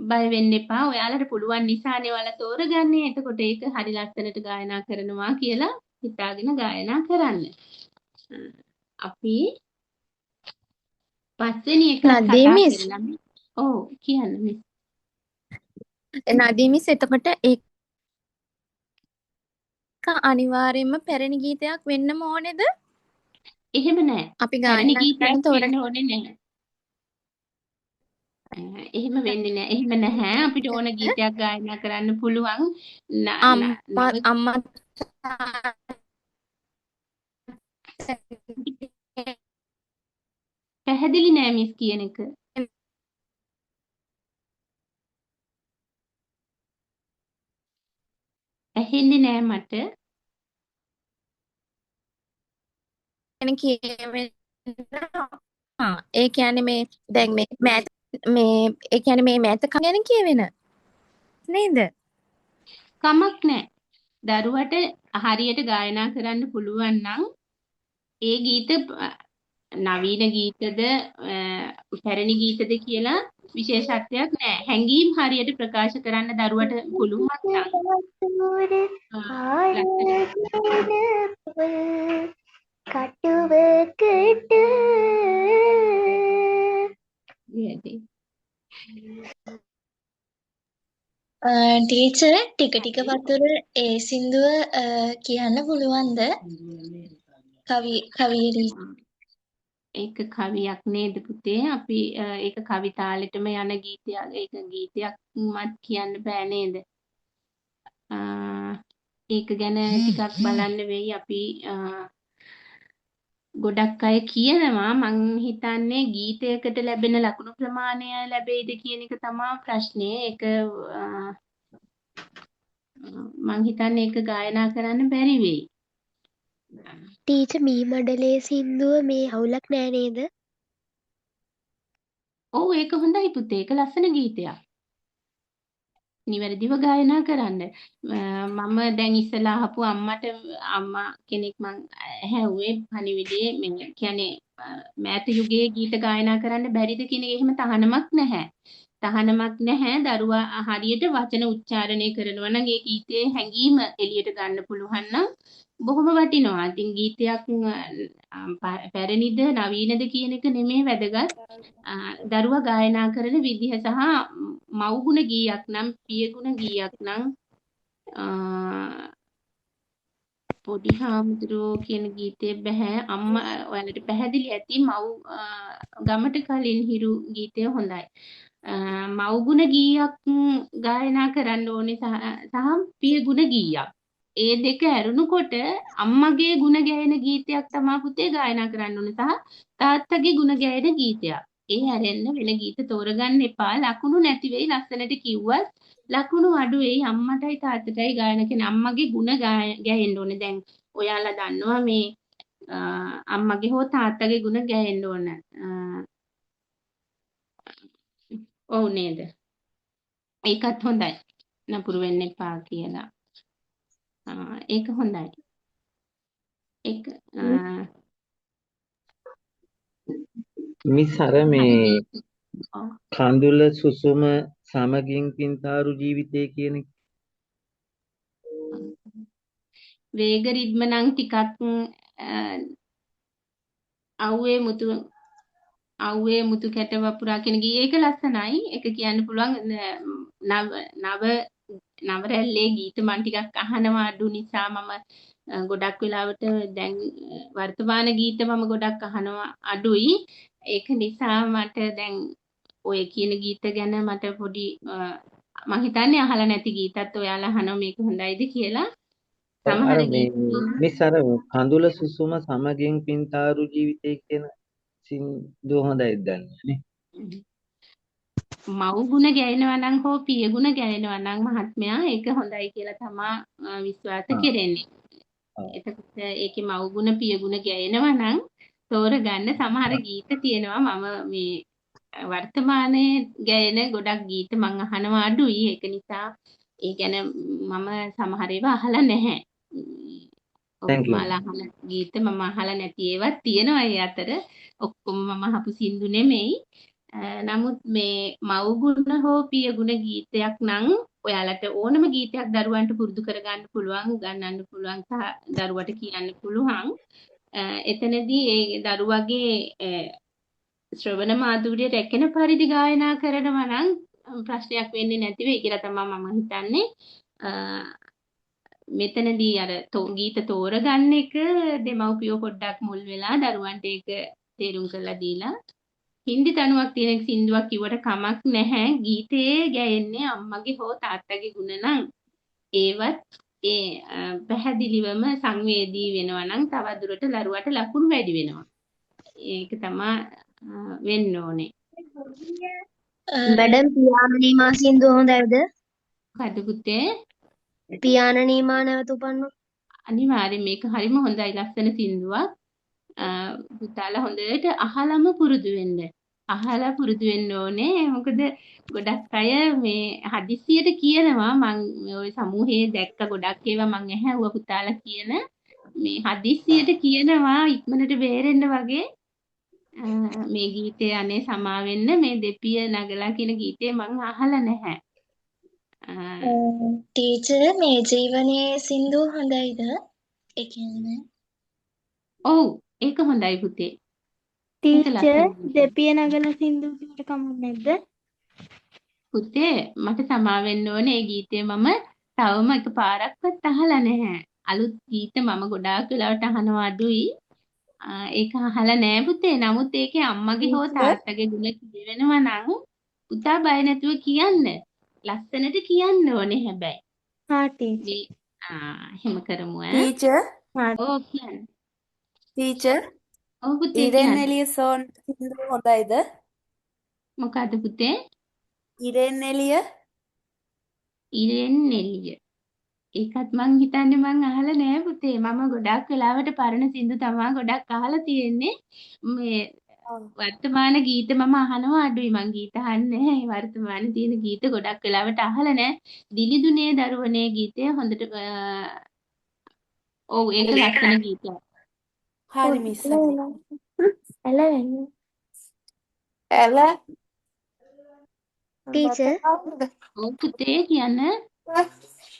බය වෙන්න එපා. ඔයාලට පුළුවන් නිසානේ ඔයාලා තෝරගන්නේ. එතකොට ඒක හරි ලස්සනට ගායනා කරනවා කියලා හිතාගෙන ගායනා කරන්න. අපි පස්වෙනි එකත් නදී කතා මිස්. කරලා ඔව් කියන්න මිස්. නදී මිස්, එතකොට ඒක අනිවාර්යයෙන්ම පැරණි ගීතයක් වෙන්නම ඕනේද? එහෙම නෑ. අපි පැරණි ගායනා ගීතයක් කරන්න තෝරගන්න වෙන්න ඕනේ නෑ. එහෙම වෙන්නේ නෑ. එහෙම නැහැ. අපිට ඕන ගීතයක් ගායනා කරන්න පුළුවන්. අම්මා නව අම්මා පැහැදිලි නෑ මිස් කියන එක. ඇහෙන්නේ නෑ මට. ගැන කියවෙනවා. ඒ කියන්නේ මේ දැන් මේ මෑත මේ ඒ කියන්නේ මේ මෑත ගැන කියවෙන නේද? කමක් නෑ. දරුවට හරියට ගායනා කරන්න පුළුවන් නම් ඒ ගීත නවීන ගීතද පැරණි ගීතද කියලා විශේෂත්වයක් නෑ. හැඟීම් හරියට ප්‍රකාශ කරන්න දරුවට පුළුවන් නම් කටුවකට ටීචර්, ටික ටික වතුර ඒ සින්දුව කියන්න පුළුවන්ද? කවි කවිය ඒක කවියක් නේද පුතේ? අපි ඒක කවි තාලෙටම යන ගීතයක්. ඒක ගීතයක්වත් කියන්න බෑ නේද? ඒක ගැන ටිකක් බලන්න වෙයි. අපි ගොඩක් අය කියනවා. මං හිතන්නේ ගීතයකට ලැබෙන ලකුණු ප්‍රමාණය ලැබෙයිද කියන එක තමා ප්‍රශ්නේ. ඒක මං හිතන්නේ ඒක ගායනා කරන්න බැරි වෙයි. ටීචර්, මී මඩලේ සින්දුව මේ අවුලක් නෑ නේද? ඔව්, ඒක හොඳයි පුතේ. ඒක ලස්සන ගීතයක්. නිවැරදිව ගායනා කරන්න. මම දැන් ඉස්සලා අහපු අම්මට, අම්මා කෙනෙක් මං ඇහැව්වේ පණිවිඩයේ, මේ කියන්නේ මෑත යුගයේ ගීත ගායනා කරන්න බැරිද කියන එක එහෙම තහනමක් නැහැ. තහනමක් නැහැ. දරුවා හරියට වචන උච්චාරණය කරනවා නම්, ඒ ගීතයේ හැඟීම එළියට ගන්න පුළුවන් නම් බොහොම වටිනවා. ඉතින් ගීතයක් පැරණිද නවීනද කියන එක නෙමෙයි වැදගත්. දරුවා ගායනා කරන විදිහ සහ මව්ගුණ ගීයක් නම්, පියගුණ ගීයක් නම්, පොඩි හාමුදුරුවෝ කියන ගීතේ බැහැ. අම්මා ඔයාලට පැහැදිලි ඇති මව් ගමට කලින් හිරු ගීතය හොඳයි. මව්ගුණ ගීයක් ගායනා කරන්න ඕනේ සහ පියගුණ ගීයක්. ඒ දෙක ඇරුණුකොට අම්මගේ ගුණ ගැයෙන ගීතයක් තමා පුතේ ගායනා කරන්න ඕනේ සහ තාත්තගේ ගුණ ගැයෙන ගීතයක්. ඒ හැරෙන්න වෙන ගීත තෝරගන්න එපා. ලකුණු නැති වෙයි. ලස්සනට කිව්වත් ලකුණු අඩු වෙයි. අම්මටයි තාත්තටයි ගායන කියන අම්මගේ ගුණ ගැයෙන්න ඕනේ. දැන් ඔයාලා දන්නවා මේ අම්මගේ හෝ තාත්තගේ ගුණ ගැයෙන්න ඕන. ඔව් නේද? ඒකත් හොඳයි. නපුරු වෙන්න එපා කියලා. ඒක හොඳයි. ඒක මිස්, අර මේ ඔව්. කඳුල සුසුම සමගින් පින්තාරු ජීවිතය කියන එක. වේග රිද්ම නම් ටිකක් අව්වේ මුතු අව්වේ මුතු කැට වපුරා කියන ගී, ඒක ලස්සනයි. ඒක කියන්න පුළුවන්. නව නව නව රැල්ලේ ගීත මං ටිකක් අහනවා අඩු නිසා මම ගොඩක් වෙලාවට දැන් වර්තමාන ගීත මම ගොඩක් අහනවා අඩුයි. ඒක නිසා මට දැන් ඔය කියන ගීත ගැන මට පොඩි මං හිතන්නේ අහලා නැති ගීතත් ඔයාලා අහනවා මේක හොඳයිද කියලා. ඔව්, අර සමහර මේ ගීත මිස්, අර කඳුල සුසුම සමගින් පින්තාරු ජීවිතය කියන සින්දුව හොඳයිද දන්නේ නේ? මව් ගුණ ගැයෙනවා නම් හෝ පිය ගුණ ගැයෙනවා නම් මහත්මයා, ඒක හොඳයි කියලා තමා විශ්වාස කෙරෙන්නේ. එතකොට ඒකේ මව් ගුණ පිය ගුණ ගැයෙනවා නම් තෝරගන්න. සමහර ගීත තියෙනවා මම මේ වර්තමානයේ ගැයෙන ගොඩක් ගීත මං අහනවා අඩුයි. ඒක නිසා ඒ ගැන මම සමහර ඒවා අහලා නැහැ. Thank you. ඔබතුමාලා අහන ගීත මම අහලා නැති ඒවත් තියෙනවා ඒ අතර. ඔක්කොම මම අහපු සින්දු නෙමෙයි. නමුත් මේ මව් ගුණ හෝ පිය ගුණ ගීතයක් නම් ඔයාලට ඕනම ගීතයක් දරුවන්ට පුරුදු කරගන්න පුළුවන්, උගන්වන්න පුළුවන් සහ දරුවට කියන්න පුළුවන්. එතනදී ඒ දරුවගේ ශ්‍රවණ මාධුර්ය රැකෙන පරිදි ගායනා කරනවා නම් ප්‍රශ්නයක් වෙන්නේ නැති වෙයි කියලා තමයි මම හිතන්නේ. මෙතනදී අර ගීත තෝරගන්න එක දෙමව්පියෝ පොඩ්ඩක් මුල් වෙලා දරුවන්ට ඒක තේරුම් කරලා දීලා හින්දි තනුවක් තියෙන සින්දුවක් කිව්වට කමක් නැහැ. ගීතයේ ගැයෙන්නේ අම්මගේ හෝ තාත්තගේ ගුණ නම් ඒවත් ඒ පැහැදිලිවම සංවේදී වෙනවා නම් තව දුරට දරුවට ලකුණු වැඩි වෙනවා. ඒක තමා වෙන්න ඕනේ. මැඩම් පියාණ නීමා සින්දුව හොඳයිද? මොකද පුතේ? පියාණ නීමා නැවත උපන්නොත් අනිවාර්යෙන් මේක හරිම හොඳයි, ලස්සන සින්දුවක්. පුතාලා හොඳට අහලම පුරුදු වෙන්න. අහලා පුරුදු වෙන්න ඕනේ. මොකද ගොඩක් අය මේ හදිස්සියට කියනවා. මං ඔය සමූහයේ දැක්ක ගොඩක් ඒවා මං ඇහැව්වා පුතාලා කියන මේ හදිස්සියට කියනවා ඉක්මනට බේරෙන්න වගේ. මේ ගීතය අනේ සමා වෙන්න මේ දෙපිය නගලා කියන ගීතය මං අහලා නැහැ. ටීචර් මේ ජීවනයේ සින්දුව හොඳයිද? ඒ කියන්නේ ඔව් ඒක හොඳයි පුතේ. ටීචර් දෙපිය නගලා සින්දුව කිව්වට කමක් නැද්ද? පුතේ මට සමා වෙන්න ඕනේ ඒ ගීතය මම තවම එකපාරක්වත් අහලා නැහැ. අලුත් ගීත මම ගොඩාක් වෙලාවට අහනවා අඩුයි. ඒක අහලා නෑ පුතේ. නමුත් ඒකේ අම්මගේ හෝ තාත්තගේ ගුණ කියවෙනවා නම් පුතා බය නැතුව කියන්න. ලස්සනට කියන්න ඕනේ හැබැයි. හා ටීචර්. එහෙම කරමු ඈ. ටීචර්. ඔව් කියන්න. ටීචර්. ඔව් පුතේ ඉරෙන් කියන්න. එළිය සෝන් සින්දුව හොඳයිද? මොකද්ද පුතේ? ඉරෙන් එළිය. ඉරෙන් එළිය. ඒකත් මං හිතන්නේ මං අහලා නෑ පුතේ. මම ගොඩක් වෙලාවට පරණ සින්දු තමා ගොඩක් අහලා තියෙන්නේ. මේ වර්තමාන ගීත මම අහනවා අඩුයි. මං ගීත අහන්නේ නැහැ. වර්තමාන තියෙන ගීත ගොඩක් වෙලාවට අහලා නෑ. දිලිදුනේ දරුවනේ ගීතය හොඳට ඔව් ඒක ලස්සන ගීතයක්. හරි මිස්. ඇල ඇල ටීචර් ඔව් පුතේ කියන්න.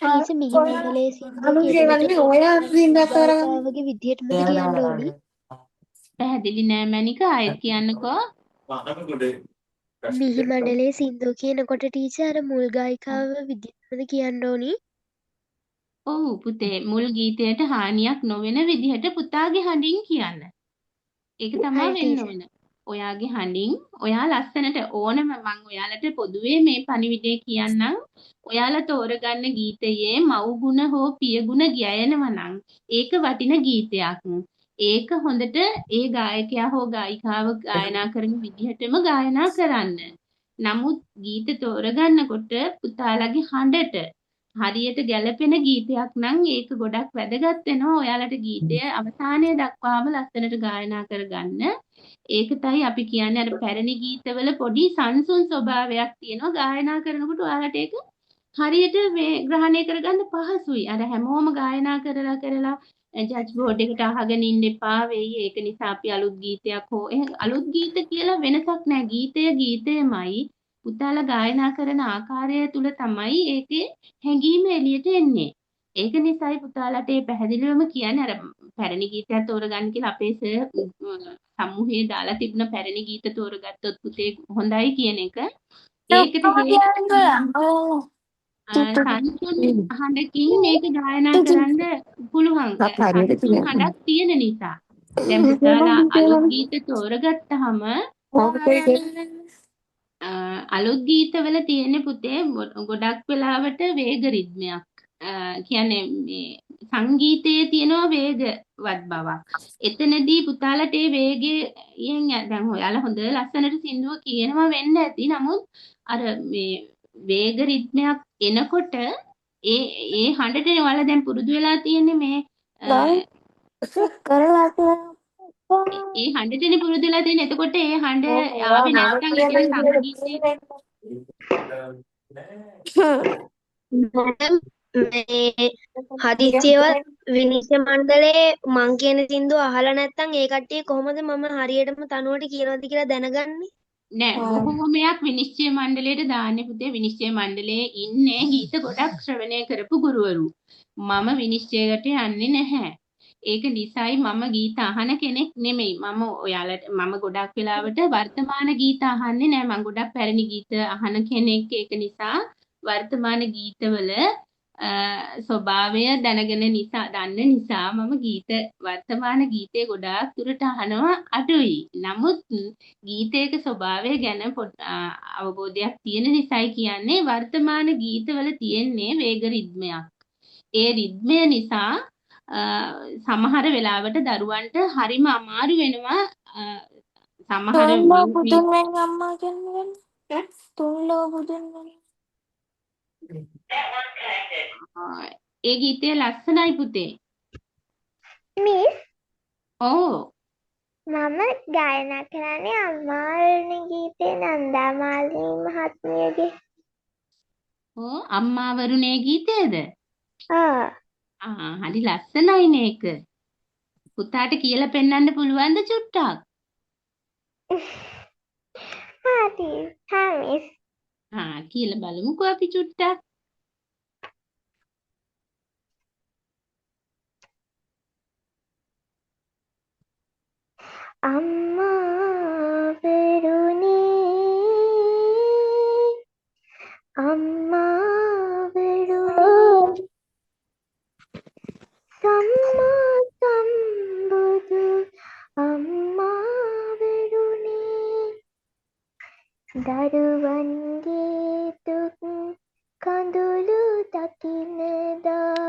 ටීචර් මිහි මඩලේ සින්දුව කියනකොට ගායිකාවගේ විදියටමද කියන්න ඕනි? පැහැදිලි නෑ මැනික, ආයෙත් කියන්නකෝ. මිහි මඩලේ සින්දුව කියනකොට ටීචර් අර මුල් ගායිකාව විදියටමද කියන්න ඕනි? ඔව් පුතේ මුල් ගීතයට හානියක් නොවන විදිහට පුතාගේ හඬින් කියන්න. ඒක තමා හරි වෙන්න ටීචර්. ඕන. ඔයාගේ හඬින් ඔයා ලස්සනට ඕනම මං ඔයාලට පොදුවේ මේ පණිවිඩය කියන්නම්. ඔයාලා තෝරගන්න ගීතයේ මව් ගුණ හෝ පිය ගුණ ගැයෙනවා නම් ඒක වටින ගීතයක්. ඒක හොඳට ඒ ගායකයා හෝ ගායිකාව ගායනා කරන විදිහටම ගායනා කරන්න. නමුත් ගීත තෝරගන්නකොට පුතාලගේ හඬට හරියට ගැළපෙන ගීතයක් නම් ඒක ගොඩක් වැදගත් වෙනවා. ඔයාලට ගීතය අවසානය දක්වාම ලස්සනට ගායනා කරගන්න. ඒකටයි අපි කියන්නේ අර පැරණි ගීතවල පොඩි සංසුන් ස්වභාවයක් තියෙනවා. ගායනා කරනකොට ඔයාලට ඒක හරියට මේ ග්‍රහණය කරගන්න පහසුයි. අර හැමෝම ගායනා කරලා කරලා ජජ් බෝඩ් එකට අහගෙන ඉන්න එපා වෙයි. ඒක නිසා අපි අලුත් ගීතයක් හෝ අලුත් ගීත කියලා වෙනසක් නෑ. ගීතය ගීතයමයි. පුතාලා ගායනා කරන ආකාරය තුල තමයි ඒකේ හැඟීම එළියට එන්නේ. ඒක නිසායි පුතාලාට ඒ පැහැදිලිවම කියන්නේ අර පැරණි ගීතයක් තෝරගන්න කියලා අපේ සර් සමූහයේ දාලා තිබුණ පැරණි ගීත තෝරගත්තොත් පුතේ හොඳයි කියන එක. ඒකට හේතුව සංසුන් හඬකින් මේක ගායනා කරන්න පුළුවන්. සංසුන් හඬක් තියෙන නිසා. දැන් පුතාලා අලුත් ගීත තෝරගත්තාම අලුත් ගීතවල තියෙන පුතේ ගොඩක් වෙලාවට වේග රිද්මයක්. කියන්නේ මේ සංගීතයේ තියෙනවා වේගවත් බවක්. එතනදී පුතාලට ඒ වේගයෙන් දැන් ඔයාලා හොඳ ලස්සනට සින්දුව කියනවා වෙන්න ඇති. නමුත් අර මේ වේග රිද්මයක් එනකොට ඒ ඒ හඬට ඔයාලා දැන් පුරුදු වෙලා තියෙන්නේ මේ ඒ හඬටනේ පුරුදු වෙලා තියෙන්නේ. එතකොට ඒ හඬ ආවේ නැත්නම් ඒ කියන්නේ සංගීතයේ මැඩම් මේ හදිස්සියවත් විනිශ්චය මණ්ඩලයේ මං කියන සින්දුව අහලා නැත්නම් ඒ කට්ටිය කොහොමද මම හරියටම තනුවට කියනවද කියලා දැනගන්නේ? නෑ, බොහෝමයක් විනිශ්චය මණ්ඩලයට දාන්නේ පුතේ. විනිශ්චය මණ්ඩලයේ ඉන්නේ ගීත ගොඩක් ශ්‍රවණය කරපු ගුරුවරු. මම විනිශ්චයකට යන්නේ නැහැ. ඒක නිසායි මම ගීත අහන කෙනෙක් නෙමෙයි. මම ඔයාලට මම ගොඩක් වෙලාවට වර්තමාන ගීත අහන්නේ නෑ. මම ගොඩක් පැරණි ගීත අහන කෙනෙක්. ඒක නිසා වර්තමාන ගීතවල ස්වභාවය දැනගෙන නිසා දන්න නිසා මම ගීත වර්තමාන ගීතේ ගොඩාක් දුරට අහනවා අඩුයි. නමුත් ගීතයක ස්වභාවය ගැන අවබෝධයක් තියෙන නිසායි කියන්නේ වර්තමාන ගීතවල තියෙන්නේ වේග රිද්මයක්. ඒ රිද්මය නිසා සමහර වෙලාවට දරුවන්ට හරිම අමාරු වෙනවා. සමහර තුන් ලෝ බුදුන් වැනි අම්මා කියන්නේ තුන් ලෝ බුදුන් වැනි. ඒ ගීතය ලස්සනයි පුතේ. මිස් ඔව්. මම ගායනා කරන්නේ අම්මාවරුනි ගීතේ නන්දා මාලිනී මහත්මියගේ. ඔව්, අම්මාවරුනේ ගීතයද? ආ. ආ, හරි ලස්සනයිනේ ඒක. පුතාට කියලා පෙන්වන්න පුළුවන්ද චුට්ටක්? හරි. හා මිස්. ආ, කියලා බලමුකෝ අපි චුට්ටක්. අම්මාවරුනි අම්මාවරුනි සම්මා සම්බුදු අම්මාවරුනි දරුවන්ගේ දුක් කඳුළු දකිනදා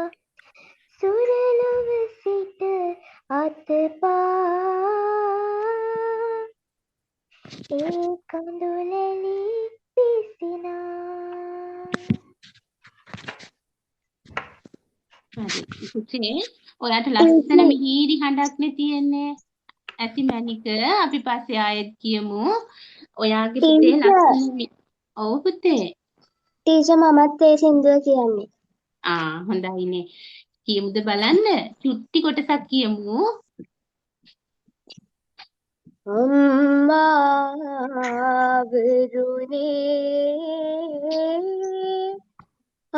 සුරලොව සිට අතපා ඒ කඳුලැලි පිසිනා. හරි පුතේ, ඔයාට ලස්සන මිහිරි හඬක් නේ තියෙන්නේ. ඇති මැනික අපි පස්සේ ආයෙත් කියමු. ඔයාගේ පුතේ ලස්සන. ඔව් පුතේ. ටීචර් මමත් ඒ සින්දුව කියන්නේ. ආ, හොඳයිනේ. කියමුද බලන්න? චුට්ටි කොටසක් කියමු. අම්මාවරුනි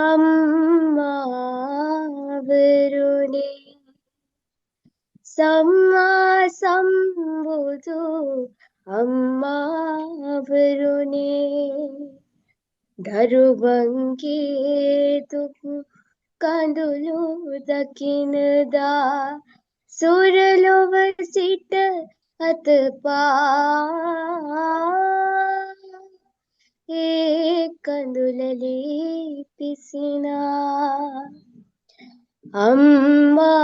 අම්මාවරුනි සම්මා සම්බුදු අම්මාවරුනි දරුවන්ගේ දුක් කඳුළු දකිනදා සුරලොව සිට අතපා ඒ කඳුලලි පිසිනා. අම්මාවරුනි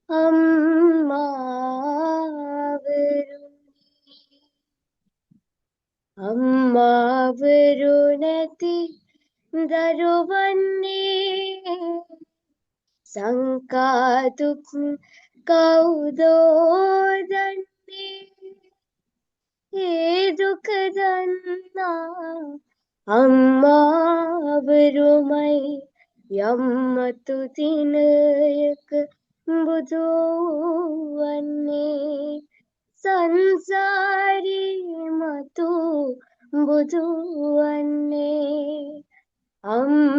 අම්මාවරුනි අම්මාවරු නැති දරුවන්නේ සංකා දුක් කවුදෝ දන්නේ? ඒ දුක දන්නා අම්මාවරුමයි යම් මතු දිනයක බුදු වන්නේ. සංසාරේ මතු බුදු වන්නේ. අම්මාවරුනි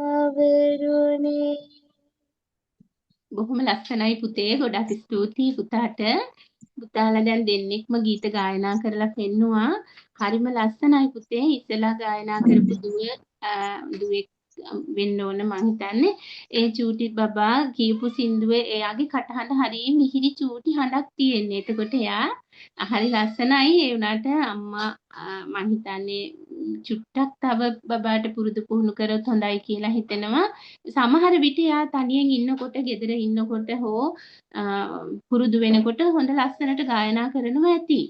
අම්මාවරුනි. බොහොම ලස්සනයි පුතේ. ගොඩක් ස්තුතියි පුතාට. පුතාලා දැන් දෙන්නෙක්ම ගීත ගායනා කරලා පෙන්නුවා. හරිම ලස්සනයි පුතේ. ඉස්සෙල්ලා ගායනා කරපු දුවෙක් වෙන්න ඕන මං හිතන්නේ. ඒ චූටි බබා කියපු සින්දුවේ එයාගේ කටහඬ හරිය මිහිරි චූටි හඬක් තියෙන්නේ. එතකොට එයා හරි ලස්සනයි. ඒ වුණාට අම්මා මං හිතන්නේ චුට්ටක් තව බබාට පුරුදු පුහුණු කරොත් හොඳයි කියලා හිතෙනවා. සමහර විට එයා තනියෙන් ඉන්නකොට, ගෙදර ඉන්නකොට හෝ පුරුදු වෙනකොට හොඳ ලස්සනට ගායනා කරනවා ඇති.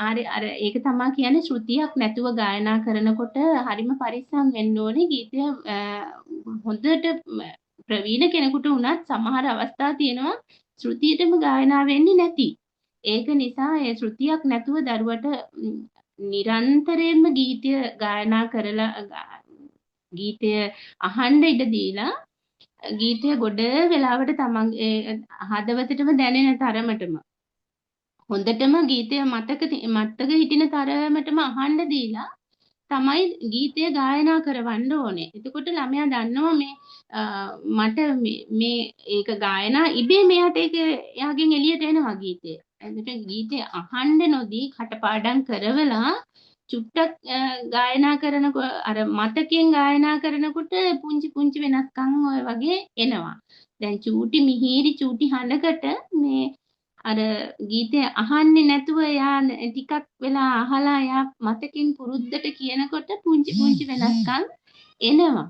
අර අර ඒක තමා කියන්නේ ශ්‍රුතියක් නැතුව ගායනා කරනකොට හරිම පරිස්සම් වෙන්න ඕනේ. ගීතය හොඳට ප්‍රවීණ කෙනෙකුට වුණත් සමහර අවස්ථා තියෙනවා ශ්‍රුතියටම ගායනා වෙන්නේ නැති. ඒක නිසා ඒ ශ්‍රුතියක් නැතුව දරුවට නිරන්තරයෙන්ම ගීතය ගායනා කරලා ගීතය අහන්න ඉඩ දීලා ගීතය ගොඩ වෙලාවට තමන් හදවතටම දැනෙන තරමටම හොඳටම ගීතය මතක මතක හිටින තරමටම අහන්න දීලා තමයි ගීතය ගායනා කරවන්න ඕනේ. එතකොට ළමයා දන්නවා මේ මට මේ ඒක ගායනා ඉබේ මෙයාට ඒක එයාගෙන් එළියට එනවා ගීතය. එතකොට ගීතය අහන්න නොදී කටපාඩම් කරවලා චුට්ටක් ගායනා කරනකොට අර මතකයෙන් ගායනා කරනකොට පුංචි පුංචි වෙනස්කම් ඔය වගේ එනවා. දැන් චූටි මිහිරි චූටි හඬකට මේ අර ගීතය අහන්නේ නැතුව එයා ටිකක් වෙලා අහලා එයා මතකින් පුරුද්දට කියනකොට පුංචි පුංචි වෙනස්කම් එනවා.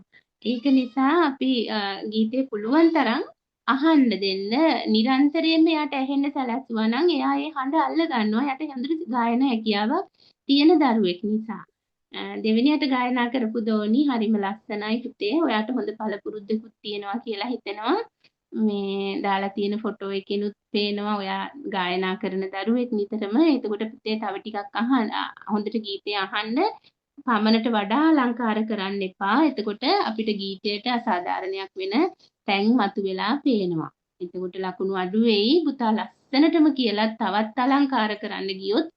ඒක නිසා අපි ගීතය පුළුවන් තරම් අහන්න දෙන්න නිරන්තරයෙන්ම එයාට ඇහෙන්න සැලැස්සුවා නම් එයා ඒ හඬ අල්ල ගන්නවා. එයාට හොඳට ගායන හැකියාවක් තියෙන දරුවෙක් නිසා. දෙවෙනියට ගායනා කරපු දෝනි හරිම ලස්සනයි පුතේ. ඔයාට හොඳ පළපුරුද්දකුත් තියෙනවා කියලා හිතෙනවා. මේ දාලා තියෙන ෆොටෝ එකෙනුත් පේනවා ඔයා ගායනා කරන දරුවෙක් නිතරම. එතකොට පුතේ තව ටිකක් අහන්න හොඳට ගීතය අහන්න පමණට වඩා අලංකාර කරන්න එපා. එතකොට අපිට ගීතයට අසාධාරණයක් වෙන තැන් මතුවෙලා පේනවා. එතකොට ලකුණු අඩු වෙයි. පුතා ලස්සනටම කියලා තවත් අලංකාර කරන්න ගියොත්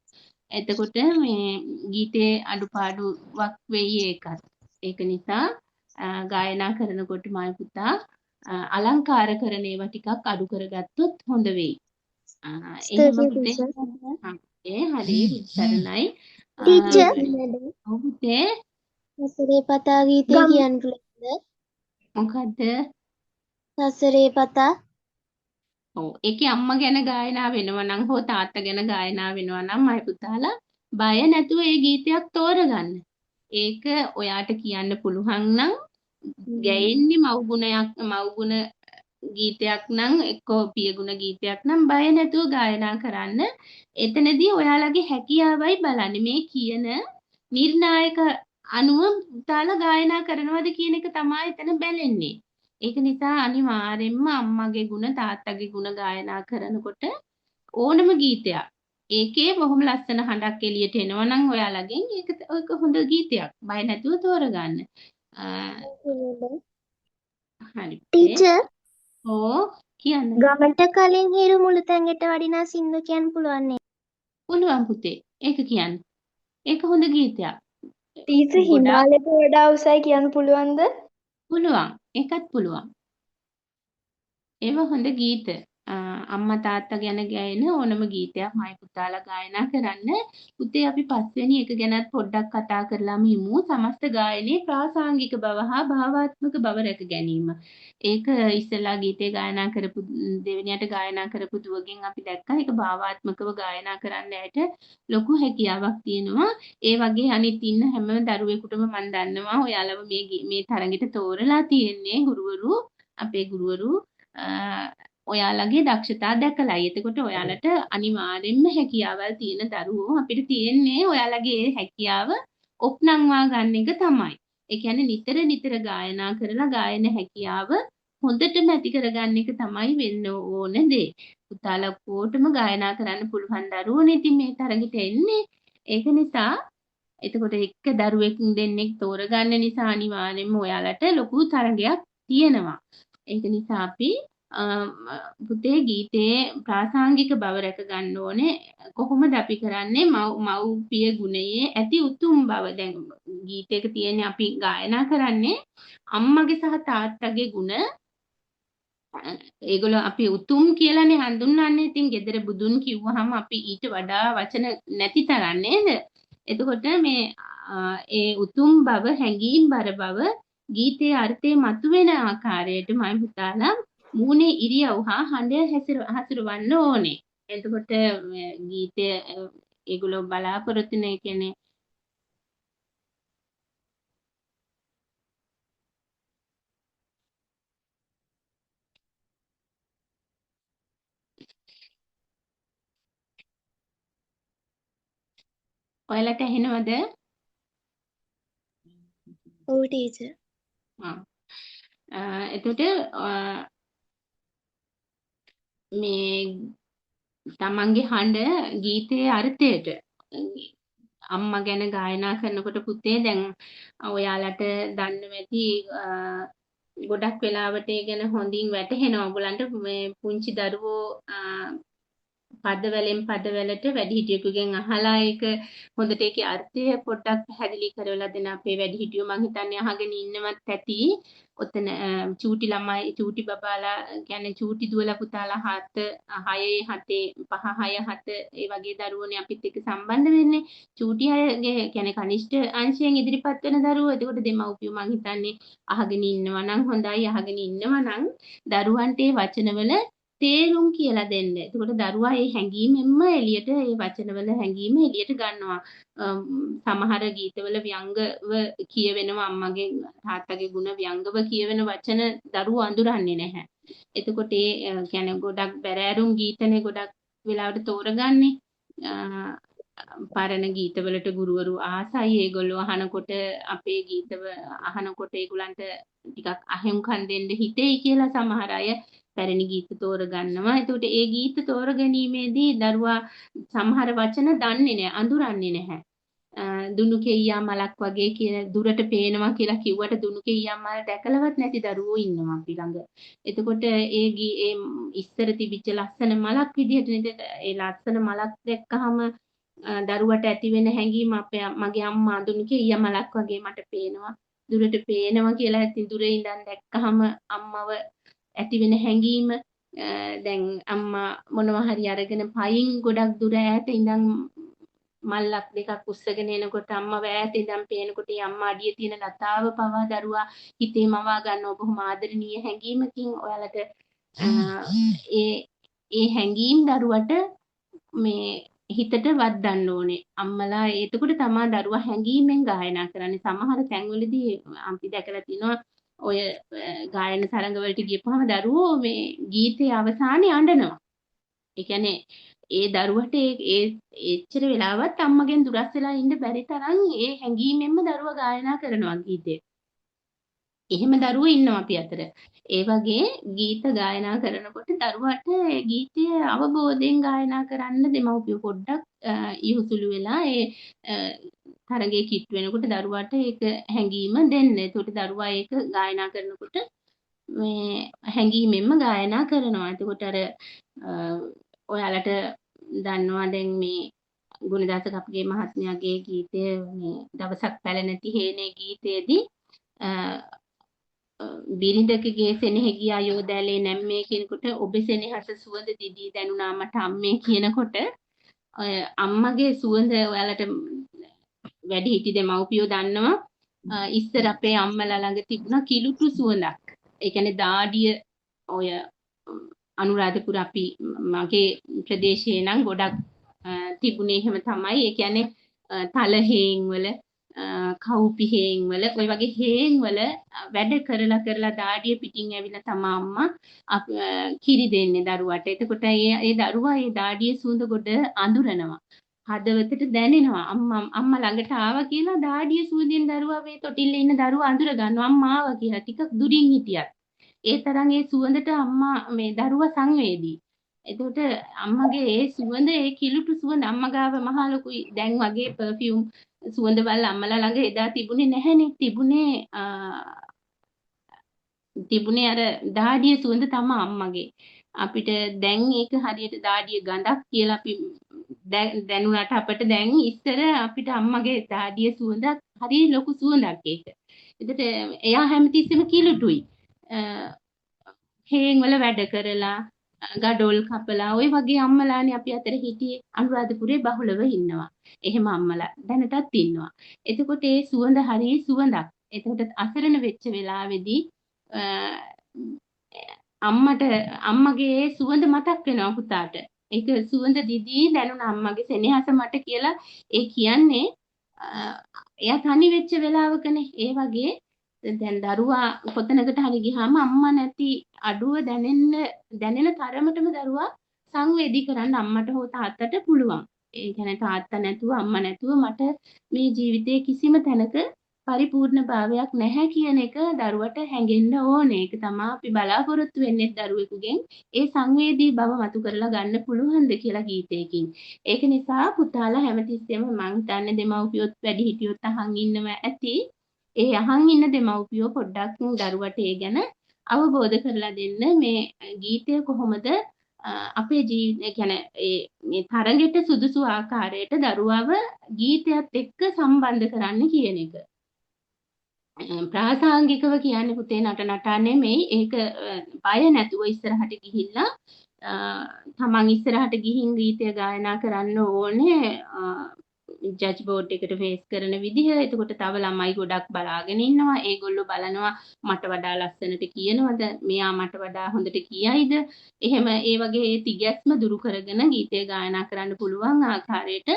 එතකොට මේ ගීතේ අඩුපාඩුවක් වෙයි ඒකත්. ඒක නිසා ගායනා කරනකොට මයි පුතා අලංකාර කරන ඒවා ටිකක් අඩු කරගත්තොත් හොඳ වෙයි. එහෙම ස්තුතියි පුතේ. ටීචර්. ඒ හරි සරණයි. ටීචර් ඔව් පුතේ. සසරේ පතා ගීතය කියන්න පුළුවන්ද? මොකද්ද? සසරේ පතා. ඔව් ඒකේ අම්මා ගැන ගායනා වෙනවා නම් හෝ තාත්තා ගැන ගායනා වෙනවා නම් මයි පුතාලා බය නැතුව ඒ ගීතයක් තෝරගන්න. ඒක ඔයාට කියන්න පුළුවන් නම් ගැයෙන්නේ මව් ගුණ ගීතයක් නම් එක්කෝ පියගුණ ගීතයක් නම් බය නැතුව ගායනා කරන්න. එතනදී ඔයාලගේ හැකියාවයි බලන්නේ. මේ කියන නිර්ණායක අනුව පුතාලා ගායනා කරනවද කියන එක තමයි එතන බැලෙන්නේ. ඒක නිසා අනිවාර්යෙන්ම අම්මගේ ගුණ තාත්තගේ ගුණ ගායනා කරනකොට ඕනම ගීතයක් ඒකේ බොහොම ලස්සන හඬක් එළියට එනවා නම් ඔයාලගෙන් ඒක ඒක හොඳ ගීතයක්. බය නැතුව තෝරගන්න. හරි පුතේ. ටීචර් ඕ කියන්න. ගමට කලින් හිරු මුළුතැන්ගෙට වඩිනා සින්දු කියන්න පුළුවන් නේද? පුළුවන් පුතේ. ඒක කියන්න. ඒක හොඳ ගීතයක්. ටීචර් ගොඩාක් හිමාලයට වඩා උසයි කියන්න පුළුවන්ද? පුළුවන්. ඒකත් පුළුවන්. ඒවා හොඳ ගීත. අම්මා තාත්තා ගැන ගැයෙන ඕනම ගීතයක් මයි පුතාලා ගායනා කරන්න. පුතේ අපි පස්වෙනි එක ගැනත් පොඩ්ඩක් කතා කරලාම හිමු. සමස්ත ගායනයේ ප්‍රාසංගික බව හා භාවාත්මක බව රැක ගැනීම. ඒක ඉස්සෙල්ලා ගීතේ ගායනා කරපු දෙවෙනියට ගායනා කරපු දුවගෙන් අපි දැක්කා. ඒක භාවාත්මකව ගායනා කරන්න ඇයට ලොකු හැකියාවක් තියෙනවා. ඒ වගේ අනිත් ඉන්න හැම දරුවෙකුටම මම දන්නවා ඔයාලව මේ මේ තරඟෙට තෝරලා තියෙන්නේ ගුරුවරු අපේ ගුරුවරු ඔයාලගේ දක්ෂතා දැකලායි. එතකොට ඔයාලට අනිවාර්යෙන්ම හැකියාවල් තියෙන දරුවෝ අපිට තියෙන්නේ ඔයාලගේ ඒ හැකියාව ඔප්නංවා ගන්න එක තමයි. ඒ කියන්නේ නිතර නිතර ගායනා කරලා ගායන හැකියාව හොඳටම ඇති කරගන්න එක තමයි වෙන්න ඕන දේ. පුතාලා ඔක්කොටම ගායනා කරන්න පුළුවන් දරුවෝනේ ඉතින් මේ තරගෙට එන්නේ. ඒක නිසා එතකොට එක දරුවෙක් දෙන්නෙක් තෝරගන්න නිසා අනිවාර්යෙන්ම ඔයාලට ලොකු තරගයක් තියෙනවා. ඒක නිසා අපි පුතේ ගීතයේ ප්‍රාසංගික බව රැක ගන්න ඕනේ. කොහොමද අපි කරන්නේ? මව්පිය ගුණයේ ඇති උතුම් බව. දැන් ගීතයක තියෙන්නේ අපි ගායනා කරන්නේ අම්මගේ සහ තාත්තගේ ගුණ. ඒගොල්ලෝ අපි උතුම් කියලානේ හඳුන්වන්නේ. ඉතින් ගෙදර බුදුන් කිව්වහම අපි ඊට වඩා වචන නැති තරම් නේද? එතකොට මේ ඒ උතුම් බව හැඟීම් බර බව ගීතයේ අර්ථය මතුවෙන ආකාරයට මම පුතාලා මූණේ ඉරියව් හා හඬ හසුරවන්න ඕනේ. එතකොට ගීතය ඒගොල්ලෝ බලාපොරොත්තු වෙන ඒ කියන්නේ ඔයාලට ඇහෙනවද? ඔව් ටීචර්. ආ. එතකොට මේ තමන්ගේ හඬ ගීතයේ අර්ථයට අම්මා ගැන ගායනා කරනකොට පුතේ දැන් ඔයාලට දන්නව ඇති ගොඩක් වෙලාවට ඒ ගැන හොඳින් වැටහෙනවා ඔයගලන්ට මේ පුංචි දරුවෝ පදවැලෙන් පදවැලට වැඩිහිටියෙකුගෙන් අහලා ඒක හොඳට ඒකේ අර්ථය පොඩ්ඩක් පැහැදිලි කරලා දෙන අපේ වැඩිහිටියෝ මං හිතන්නේ අහගෙන ඉන්නවත් ඇති. ඔතන චූටි ළමයි චූටි බබාලා කියන්නේ චූටි දුවලා පුතාලා 7 6 7 5 6 7 ඒ වගේ දරුවෝනේ අපිත් එක්ක සම්බන්ධ වෙන්නේ. චූටි අයගේ කියන්නේ කනිෂ්ඨ අංශයෙන් ඉදිරිපත් වෙන දරුවෝ. එතකොට දෙමව්පියෝ මං හිතන්නේ අහගෙන ඉන්නවා නම් හොඳයි. අහගෙන ඉන්නවා නම් දරුවන්ට ඒ වචනවල තේරුම් කියලා දෙන්න. එතකොට දරුවා ඒ හැඟීමෙන්ම එළියට ඒ වචනවල හැඟීම එළියට ගන්නවා. සමහර ගීතවල ව්‍යංගව කියවෙනවා අම්මගේ තාත්තගේ ගුණ ව්‍යංගව කියවෙන වචන දරුවෝ අඳුරන්නේ නැහැ. එතකොට ඒ කියන්නේ ගොඩක් බැරෑරුම් ගීතනේ ගොඩක් වෙලාවට තෝරගන්නේ. පරණ ගීතවලට ගුරුවරු ආසයි. ඒගොල්ලෝ අහනකොට අපේ ගීතව අහනකොට ඒගොල්ලන්ට ටිකක් අහුම්කම් දෙන්න හිතෙයි කියලා සමහර අය පැරණි ගීත තෝරගන්නවා. එතකොට ඒ ගීත තෝරගැනීමේදී දරුවා සමහර වචන දන්නේ නැහැ, අඳුරන්නේ නැහැ. දුනු කෙයියා මලක් වගේ කියන දුරට පේනවා කියලා කිව්වට දුනු කෙයියා මල් දැකලවත් නැති දරුවෝ ඉන්නවා අපි ළඟ. එතකොට ඒ ඒ ඉස්සර තිබිච්ච ලස්සන මලක් විදිහට නේද ඒ ලස්සන මලක් දැක්කහම දරුවට ඇති වෙන හැඟීම අපේ මගේ අම්මා දුනු කෙයියා මලක් වගේ මට පේනවා. දුරට පේනවා කියලා ඉතින් දුරේ ඉඳන් දැක්කහම අම්මව ඇති වෙන හැඟීම දැන් අම්මා මොනවා හරි අරගෙන පයින් ගොඩක් දුර ඈත ඉඳන් මල්ලක් දෙකක් උස්සගෙන එනකොට අම්මව ඈත ඉඳන් පේනකොට ඒ අම්මා අඩිය තියෙන ලතාව පවා දරුවා හිතේ මවා ගන්නවා බොහොම ආදරණීය හැඟීමකින්. ඔයාලට ඒ ඒ හැඟීම් දරුවට මේ හිතට වද්දන්න ඕනේ අම්මලා. එතකොට තමා දරුවා හැඟීමෙන් ගායනා කරන්නේ. සමහර තැන්වලදී අපි දැකලා තිනවා ඔය ගායන තරඟ වලට ගියපුවම දරුවෝ මේ ගීතයේ අවසානයේ අඬනවා. ඒ කියන්නේ ඒ දරුවට ඒ එච්චර වෙලාවත් අම්මගෙන් දුරස් වෙලා ඉන්න බැරි තරම් ඒ හැඟීමෙන්ම දරුවා ගායනා කරනවා ගීතේ. එහෙම දරුවෝ ඉන්නවා අපි අතර. ඒ වගේ ගීත ගායනා කරනකොට දරුවාට ඒ ගීතය අවබෝධයෙන් ගායනා කරන්න දෙමව්පියෝ පොඩ්ඩක් ඉහුසුළු වෙලා ඒ තරඟේ කිට් වෙනකොට දරුවාට ඒක හැඟීම දෙන්න. එතකොට දරුවා ඒක ගායනා කරනකොට මේ හැඟීමෙන්ම ගායනා කරනවා. එතකොට අර ඔයාලට දන්නවා දැන් මේ ගුණදාස කපුගේ මහත්මයාගේ ගීතය මේ දවසක් පැල නැති හේනේ ගීතයේදී බිරිඳකගේ සෙනෙහ ගියා යෝදැලේ නැම්මේ කියනකොට ඔබේ සෙනෙහස සුවඳ දිදී දැනුණා මට අම්මේ කියනකොට අම්මගේ සුවඳ ඔයාලට වැඩිහිටි දෙමව්පියෝ දන්නවා ඉස්සර අපේ අම්මලා ළඟ තිබුණා කිලුටු සුවඳක්. ඒ කියන්නේ දාඩිය ඔය අනුරාධපුර අපි මගේ ප්‍රදේශයේ නම් ගොඩක් තිබුණේ එහෙම තමයි. ඒ කියන්නේ තල හේන් වල කවුපි හේන් වල ඔය වගේ හේන් වල වැඩ කරලා කරලා දාඩිය පිටින් ඇවිල්ලා තමා අම්මා කිරි දෙන්නේ දරුවට. එතකොට ඒ ඒ දරුවා ඒ දාඩිය සුවඳ ගොඩ අඳුරනවා. හදවතට දැනෙනවා අම්මා අම්මා ළඟට ආවා කියලා දාඩිය සුවඳෙන් දරුවා මේ තොටිල්ලේ ඉන්න දරුවා අඳුර ගන්නවා අම්මා ආවා කියලා ටිකක් දුරින් හිටියත්. ඒ තරම් ඒ සුවඳට අම්මා මේ දරුවා සංවේදී. එතකොට අම්මගේ ඒ සුවඳ ඒ කිලුටු සුවඳ අම්මා ගාව මහා ලොකුයි දැන් වගේ පර්ෆියුම් සුවඳවල් අම්මලා ළඟ එදා තිබුණේ නැහැනේ. තිබුණේ අර දාඩිය සුවඳ තමයි අම්මගේ. අපිට දැන් ඒක හරියට දාඩිය ගඳක් කියලා අපි දැනුණාට අපිට දැන් ඉස්සර අපිට අම්මගේ දාඩිය සුවඳක් හරි ලොකු සුවඳක් ඒක. එතකොට එයා හැමතිස්සෙම කිලුටුයි. හේන් වල වැඩ කරලා ගඩොල් කපලා ඔය වගේ අම්මලානේ අපි අතර හිටියේ. අනුරාධපුරේ බහුලව ඉන්නවා. එහෙම අම්මලා දැනටත් ඉන්නවා. එතකොට ඒ සුවඳ හරිය සුවඳක්. එතකොට අසරණ වෙච්ච වෙලාවේදී අම්මට අම්මගේ ඒ සුවඳ මතක් වෙනවා පුතාට. ඒක සුවඳ දිදී දැනුණ අම්මගේ සෙනෙහස මට කියලා ඒ කියන්නේ එයා තනි වෙච්ච වෙලාවකනේ. ඒ වගේ දැන් දරුවා කොතනකට හරි ගියාම අම්මා නැති අඩුව දැනෙන තරමටම දරුවා සංවේදී කරන්න අම්මට හෝ තාත්තට පුළුවන්. ඒ කියන්නේ තාත්තා නැතුව අම්මා නැතුව මට මේ ජීවිතේ කිසිම තැනක පරිපූර්ණ භාවයක් නැහැ කියන එක දරුවට හැඟෙන්න ඕනේ. ඒක තමයි අපි බලාපොරොත්තු වෙන්නේ දරුවෙකුගෙන්. ඒ සංවේදී බව මතු කරලා ගන්න පුළුවන්ද කියලා ගීතයකින්. ඒක නිසා පුතාලා හැමතිස්සෙම මං හිතන්නේ දෙමව්පියොත් වැඩිහිටියොත් අහන් ඉන්නව ඇති. ඒ අහන් ඉන්න දෙමව්පියෝ පොඩ්ඩක් දරුවට ඒ ගැන අවබෝධ කරලා දෙන්න මේ ගීතය කොහොමද අපේ ජීවිතය කියන්නේ ඒ මේ තරගෙට සුදුසු ආකාරයට දරුවව ගීතයත් එක්ක සම්බන්ධ කරන්න කියන එක. ප්‍රාසංගිකව කියන්නේ පුතේ නට නටා නෙමෙයි. ඒක බය නැතුව ඉස්සරහට ගිහිල්ලා තමන් ඉස්සරහට ගිහින් ගීතය ගායනා කරන්න ඕනේ. ජජ් බෝඩ් එකට ෆේස් කරන විදිහ. එතකොට තව ළමයි ගොඩක් බලාගෙන ඉන්නවා. ඒගොල්ලෝ බලනවා මට වඩා ලස්සනට කියනවද? මෙයා මට වඩා හොඳට කියයිද? එහෙම ඒ වගේ ඒ තිගැස්ම දුරු කරගෙන ගීතය ගායනා කරන්න පුළුවන් ආකාරයට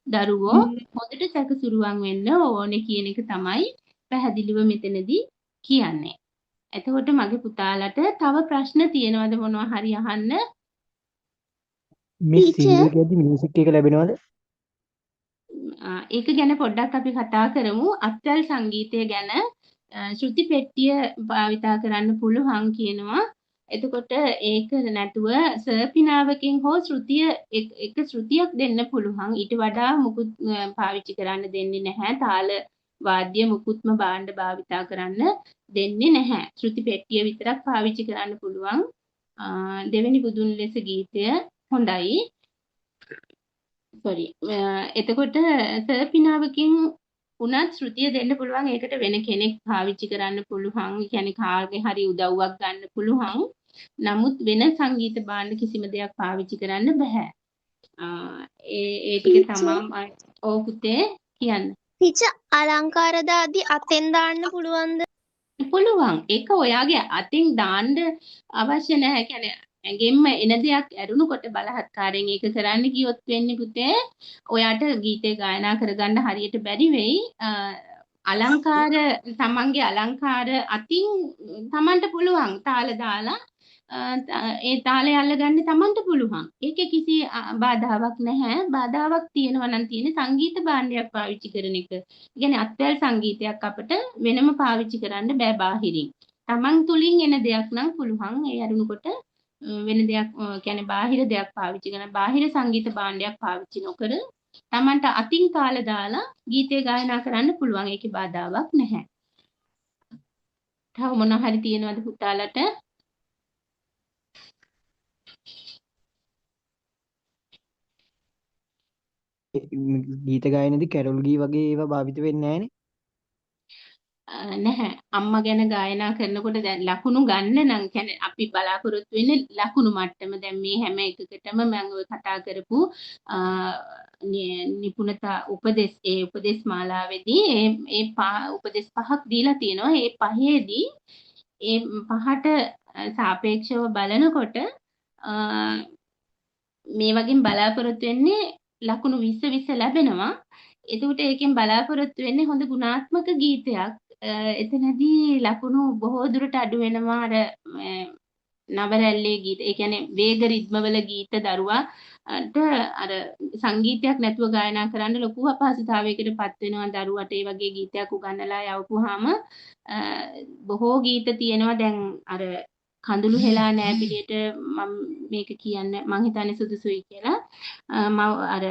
දරුවෝ හොඳට සැකසුරුවන් වෙන්න ඕනේ කියන එක තමයි පැහැදිලිව මෙතනදී කියන්නේ. එතකොට මගේ පුතාලට තව ප්‍රශ්න තියෙනවද මොනවා හරි අහන්න? මිස් සින්දු කියද්දි මියුසික් එක ලැබෙනවද? ඒක ගැන පොඩ්ඩක් අපි කතා කරමු. අත්වැල් සංගීතය ගැන ශ්‍රුති පෙට්ටිය භාවිතා කරන්න පුළුවන් කියනවා. එතකොට ඒක නැතුව සර්පිනාවකින් හෝ ශ්‍රුතිය එක ශ්‍රුතියක් දෙන්න පුළුවන්. ඊට වඩා මුකුත් පාවිච්චි කරන්න දෙන්නේ නැහැ. තාල වාද්‍ය මුකුත්ම භාණ්ඩ භාවිතා කරන්න දෙන්නේ නැහැ. ශ්‍රුති පෙට්ටිය විතරක් පාවිච්චි කරන්න පුළුවන්. දෙවෙනි බුදුන් ලෙස ගීතය හොඳයි. සෝරි. එතකොට සර්පිනාවකින් උනත් ශ්‍රුතිය දෙන්න පුළුවන්. ඒකට වෙන කෙනෙක් පාවිච්චි කරන්න පුළුවන්. ඒ කියන්නේ කාගේ හරි උදව්වක් ගන්න පුළුවන්. නමුත් වෙන සංගීත භාණ්ඩ කිසිම දෙයක් පාවිච්චි කරන්න බෑ. ඒ ඒ ටික තමයි. ඔව් පුතේ කියන්න. ටීචර් අලංකාර දාදි අතෙන් දාන්න පුළුවන්ද? පුළුවන්. ඒක ඔයාගේ අතින් දාන්න අවශ්‍ය නැහැ. කියන්නේ ඇඟෙන්ම එන දෙයක් ඇරුණකොට බලහත්කාරයෙන් ඒක කරන්න ගියොත් වෙන්නේ පුතේ ඔයාට ගීතය ගායනා කරගන්න හරියට බැරි වෙයි. අලංකාර තමන්ගේ අලංකාර අතින් තමන්ට පුළුවන් තාල දාලා ඒ තාලය අල්ලගන්න තමන්ට පුළුවන්. ඒකේ කිසි බාධාවක් නැහැ. බාධාවක් තියෙනවා නම් තියෙන්නේ සංගීත භාණ්ඩයක් පාවිච්චි කරන එක. ඒ කියන්නේ අත්වැල් සංගීතයක් අපිට වෙනම පාවිච්චි කරන්න බෑ බාහිරින්. තමන් තුලින් එන දෙයක් නම් පුළුවන්. ඒ අරුණකොට වෙන දෙයක් කියන්නේ බාහිර දෙයක් පාවිච්චි කරන බාහිර සංගීත භාණ්ඩයක් පාවිච්චි නොකර තමන්ට අතින් තාල දාලා ගීතය ගායනා කරන්න පුළුවන්. ඒකේ බාධාවක් නැහැ. තව මොන හරි තියෙනවද පුතාලට? ගීත ගායනයේදී කැරොල් ගී වගේ ඒවා භාවිත වෙන්නේ නැහනේ. නැහැ. අම්මා ගැන ගායනා කරනකොට දැන් ලකුණු ගන්න නම් කියන්නේ අපි බලාපොරොත්තු වෙන්නේ ලකුණු මට්ටම. දැන් මේ හැම එකකටම මම ඔය කතා කරපු නිපුණතා උපදෙස් ඒ උපදෙස් මාලාවේදී ඒ ඒ උපදෙස් පහක් දීලා තියෙනවා. ඒ පහේදී ඒ පහට සාපේක්ෂව බලනකොට මේ වගේ බලාපොරොත්තු වෙන්නේ ලකුණු 20 20 ලැබෙනවා. එතකොට ඒකෙන් බලාපොරොත්තු වෙන්නේ හොඳ ගුණාත්මක ගීතයක්. එතනදී ලකුණු බොහෝ දුරට අඩු වෙනවා අර නව රැල්ලේ ගීත. ඒ කියන්නේ වේග රිද්ම වල ගීත දරුවාට අර සංගීතයක් නැතුව ගායනා කරන්න ලොකු අපහසුතාවයකට පත් වෙනවා දරුවට. ඒ වගේ ගීතයක් උගන්වලා යවපුවාම බොහෝ ගීත තියෙනවා දැන් අර කඳුළු හෙලා නෑ පිළියට මම මේක කියන්න මං හිතන්නේ සුදුසුයි කියලා. මම අර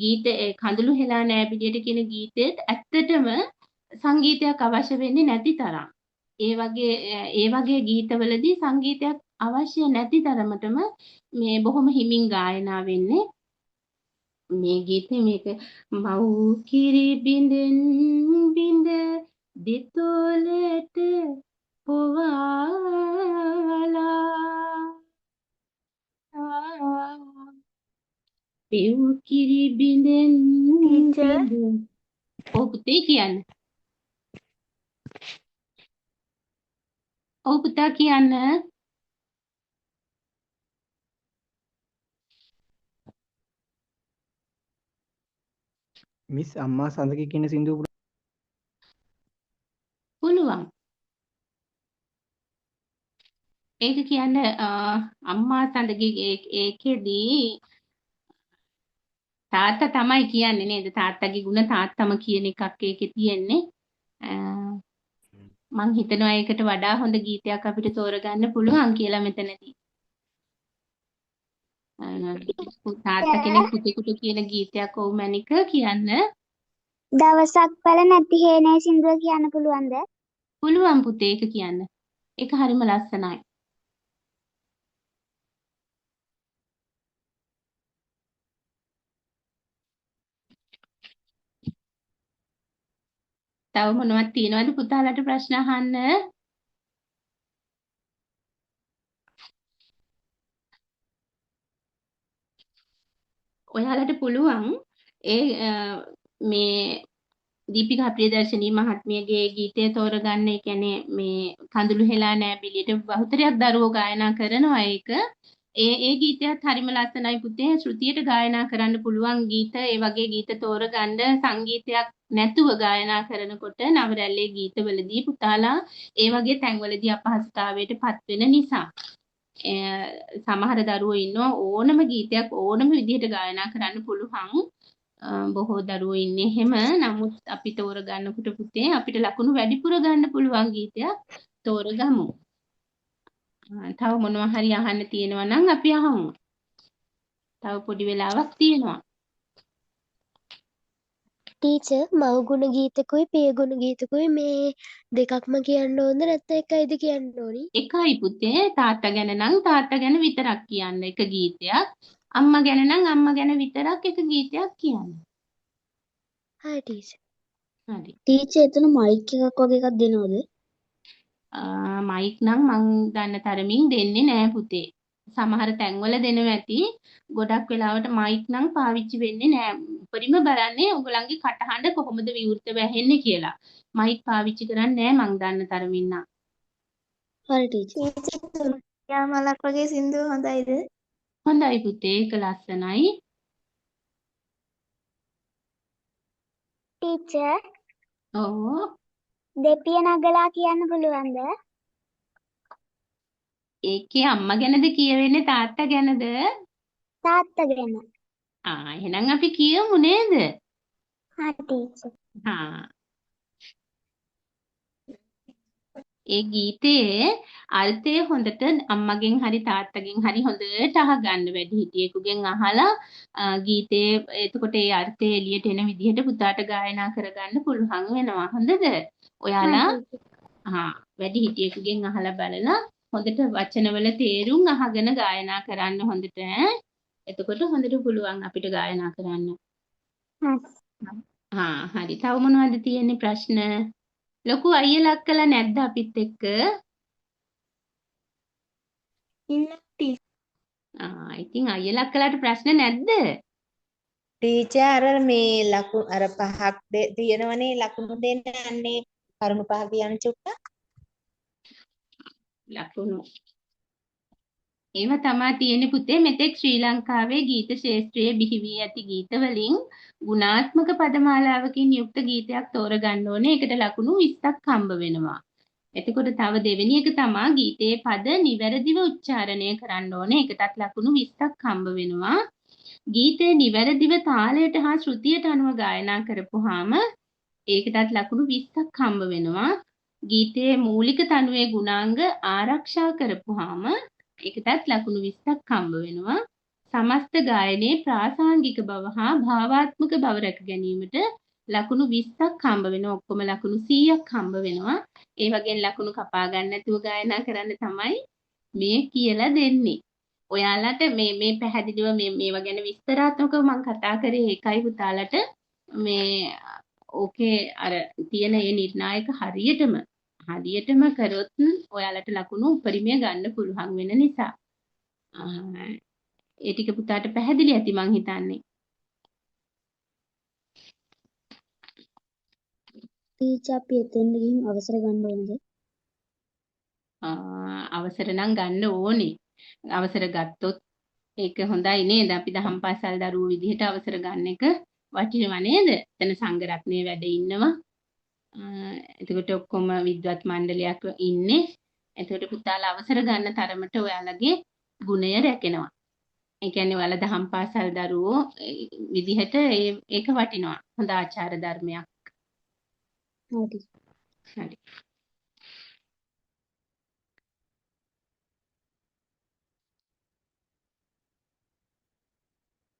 ගීත කඳුළු හෙලා නෑ පිළියට කියන ගීතෙත් ඇත්තටම සංගීතයක් අවශ්‍ය වෙන්නේ නැති තරම්. ඒ වගේ ගීතවලදී සංගීතයක් අවශ්‍ය නැති තරමටම මේ බොහොම හිමින් ගායනා වෙන්නේ. මේ ගීතේ මේක මව් කිරි බින්දෙන් බින්ද දෙතොලට පොවාලා පෙව් කිරි බින්දෙන් ටීචර් බින්ද. ඔව් පුතේ කියන්න. ඔව් පුතා කියන්න. මිස් අම්මා සඳකේ කියන සින්දුව පුළුවන්. ඒක කියන්න අම්මා සඳගේ ඒකෙදී තාත්තා තමයි කියන්නේ නේද? තාත්තගේ ගුණ තාත්තම කියන එකක් ඒකේ තියෙන්නේ. මං හිතනවා ඒකට වඩා හොඳ ගීතයක් අපිට තෝරගන්න පුළුවන් කියලා මෙතනදී. තාත්තා කෙනෙක් පුතෙකුට කියන ගීතයක් ඔව් මැනික කියන්න. දවසක් පළ නැති හේනේ සින්දුව කියන්න පුළුවන්ද? පුළුවන් පුතේ ඒක කියන්න. ඒක හරිම ලස්සනයි. තව මොනවද තියෙනවද පුතාලට ප්‍රශ්න අහන්න? ඔයාලට පුළුවන් ඒ මේ දීපිකා ප්‍රියදර්ශනී මහත්මියගේ ගීතය තෝරගන්න. ඒ කියන්නේ මේ කඳුළු හෙලා නෑ බිලියට බහුතරයක් දරුවෝ ගායනා කරනවා ඒක. ඒ ඒ ගීතයත් හරිම ලස්සනයි පුතේ. ශ්‍රුතියට ගායනා කරන්න පුළුවන් ගීත, ඒ වගේ ගීත තෝරගන්න සංගීතයක් නැතුව ගායනා කරනකොට නවරැල්ලේ ගීතවලදී පුතාලා ඒ වගේ තැන්වලදී අපහසුතාවයට පත් වෙන නිසා. සමහර දරුවෝ ඉන්නවා ඕනම ගීතයක් ඕනම විදිහට ගායනා කරන්න පුළුවන්. බොහෝ දරුවෝ ඉන්නේ එහෙම. නමුත් අපි තෝරගන්නකොට පුතේ අපිට ලකුණු වැඩිපුර ගන්න පුළුවන් ගීතයක් තෝරගමු. තව මොනවා හරි අහන්න තියෙනවා නම් අපි අහමු. තව පොඩි වෙලාවක් තියෙනවා. ටීචර් මව් ගුණ ගීතකුයි පිය ගුණ ගීතකුයි මේ දෙකක්ම කියන්න ඕනද නැත්නම් එකයිද කියන්න ඕනි? එකයි පුතේ. තාත්තා ගැන නම් තාත්තා ගැන විතරක් කියන්න එක ගීතයක්. අම්මා ගැන නම් අම්මා ගැන විතරක් එක ගීතයක් කියන්න. හරි ටීචර්. හරි. ටීචර් එතන මයික් එකක් වගේ එකක් දෙනවද? මයික් නම් මං දන්න තරමින් දෙන්නේ නෑ පුතේ. සමහර තැන්වල දෙනවා ඇති. ගොඩක් වෙලාවට මයික් නම් පාවිච්චි වෙන්නේ නෑ. උපරිම බලන්නේ ඔයගොල්ලන්ගේ කටහඬ කොහොමද විවෘත වැහෙන්නේ කියලා. මයික් පාවිච්චි කරන්නේ නෑ මං දන්න තරමින් නම්. හරි ටීචර්. ටීචර් මලක් වගේ සින්දුව හොඳයිද? හොඳයි පුතේ, ඒක ලස්සනයි. ටීචර් ඔව්. දෙපිය නගලා කියන්න පුළුවන්ද? ඒකේ අම්මා ගැනද කියවෙන්නේ තාත්තා ගැනද? තාත්තා ගැන. ආ එහෙනම් අපි කියමු නේද? හරි ටීචර්. හා ඒ ගීතයේ අර්ථය හොඳට අම්මගෙන් හරි තාත්තගෙන් හරි හොඳට අහගන්න, වැඩිහිටියෙකුගෙන් අහලා ගීතයේ එතකොට ඒ අර්ථය එළියට එන විදිහට පුතාට ගායනා කරගන්න පුළුවන් වෙනවා. හොඳද? ඔයාලා හා වැඩිහිටියෙකුගෙන් අහලා බලලා හොඳට වචනවල තේරුම් අහගෙන ගායනා කරන්න හොඳට ඈ. එතකොට හොඳට පුළුවන් අපිට ගායනා කරන්න. හා හරි. තව මොනවද තියෙන්නේ ප්‍රශ්න? ලොකු අයියලා අක්කලා නැද්ද අපිත් එක්ක? ඉන්නවා ටීචර්. ආ ඉතින් අයියලා අක්කලාට ප්‍රශ්න නැද්ද? ටීචර් අර මේ ලකුණු අර පහක් තියෙනවනේ ලකුණු දෙන්න අන්නේ කරුණු පහ කියන්න චුට්ටක්. ලකුණු ඒවා තමා තියෙන්නේ පුතේ. මෙතෙක් ශ්‍රී ලංකාවේ ගීත ක්ෂේත්‍රයේ බිහි වී ඇති ගීත වලින් ගුණාත්මක පදමාලාවකින් යුක්ත ගීතයක් තෝරගන්න ඕනේ. ඒකට ලකුණු 20ක් හම්බ වෙනවා. එතකොට තව දෙවෙනි එක තමා ගීතයේ පද නිවැරදිව උච්චාරණය කරන්න ඕනේ. ඒකටත් ලකුණු 20ක් හම්බ වෙනවා. ගීතය නිවැරදිව තාලයට හා ශ්‍රුතියට අනුව ගායනා කරපුවාම ඒකටත් ලකුණු 20ක් හම්බ වෙනවා. ගීතයේ මූලික තනුවේ ගුණාංග ආරක්ෂා කරපුවාම ඒකටත් ලකුණු 20ක් හම්බ වෙනවා. සමස්ත ගායනයේ ප්‍රාසංගික බව හා භාවාත්මක බව රැක ගැනීමට ලකුණු 20ක් හම්බ වෙනවා. ඔක්කොම ලකුණු 100ක් හම්බ වෙනවා. ඒ වගේම ලකුණු කපා ගන්න නැතුව ගායනා කරන්න තමයි මේ කියලා දෙන්නේ. ඔයාලට මේ මේ පැහැදිලිව මේ මේවා ගැන විස්තරාත්මකව මම කතා කරේ ඒකයි පුතාලට මේ ඕකේ අර තියෙන ඒ නිර්ණායක හරියටම හරියටම කරොත් ඔයාලට ලකුණු උපරිමය ගන්න පුළුවන් වෙන නිසා. ඒ ටික පුතාට පැහැදිලි ඇති මං හිතන්නේ. ටීචර් අපි එතෙන්ට ගිහින් අවසර ගන්න ඕනද? අවසර නම් ගන්න ඕනේ. අවසර ගත්තොත් ඒක හොඳයි නේද? අපි දහම් පාසල් දරුවෝ විදිහට අවසර ගන්න එක වටිනවා නේද? එතන සංඝ රත්නයේ වැඩ ඉන්නවා. එතකොට ඔක්කොම විද්වත් මණ්ඩලයක් ඉන්නේ. එතකොට පුතාලා අවසර ගන්න තරමට ඔයාලගේ ගුණය රැකෙනවා. ඒ කියන්නේ ඔයාලා දහම් පාසල් දරුවෝ විදිහට ඒක වටිනවා. හොඳ ආචාර ධර්මයක්. හරි. හරි.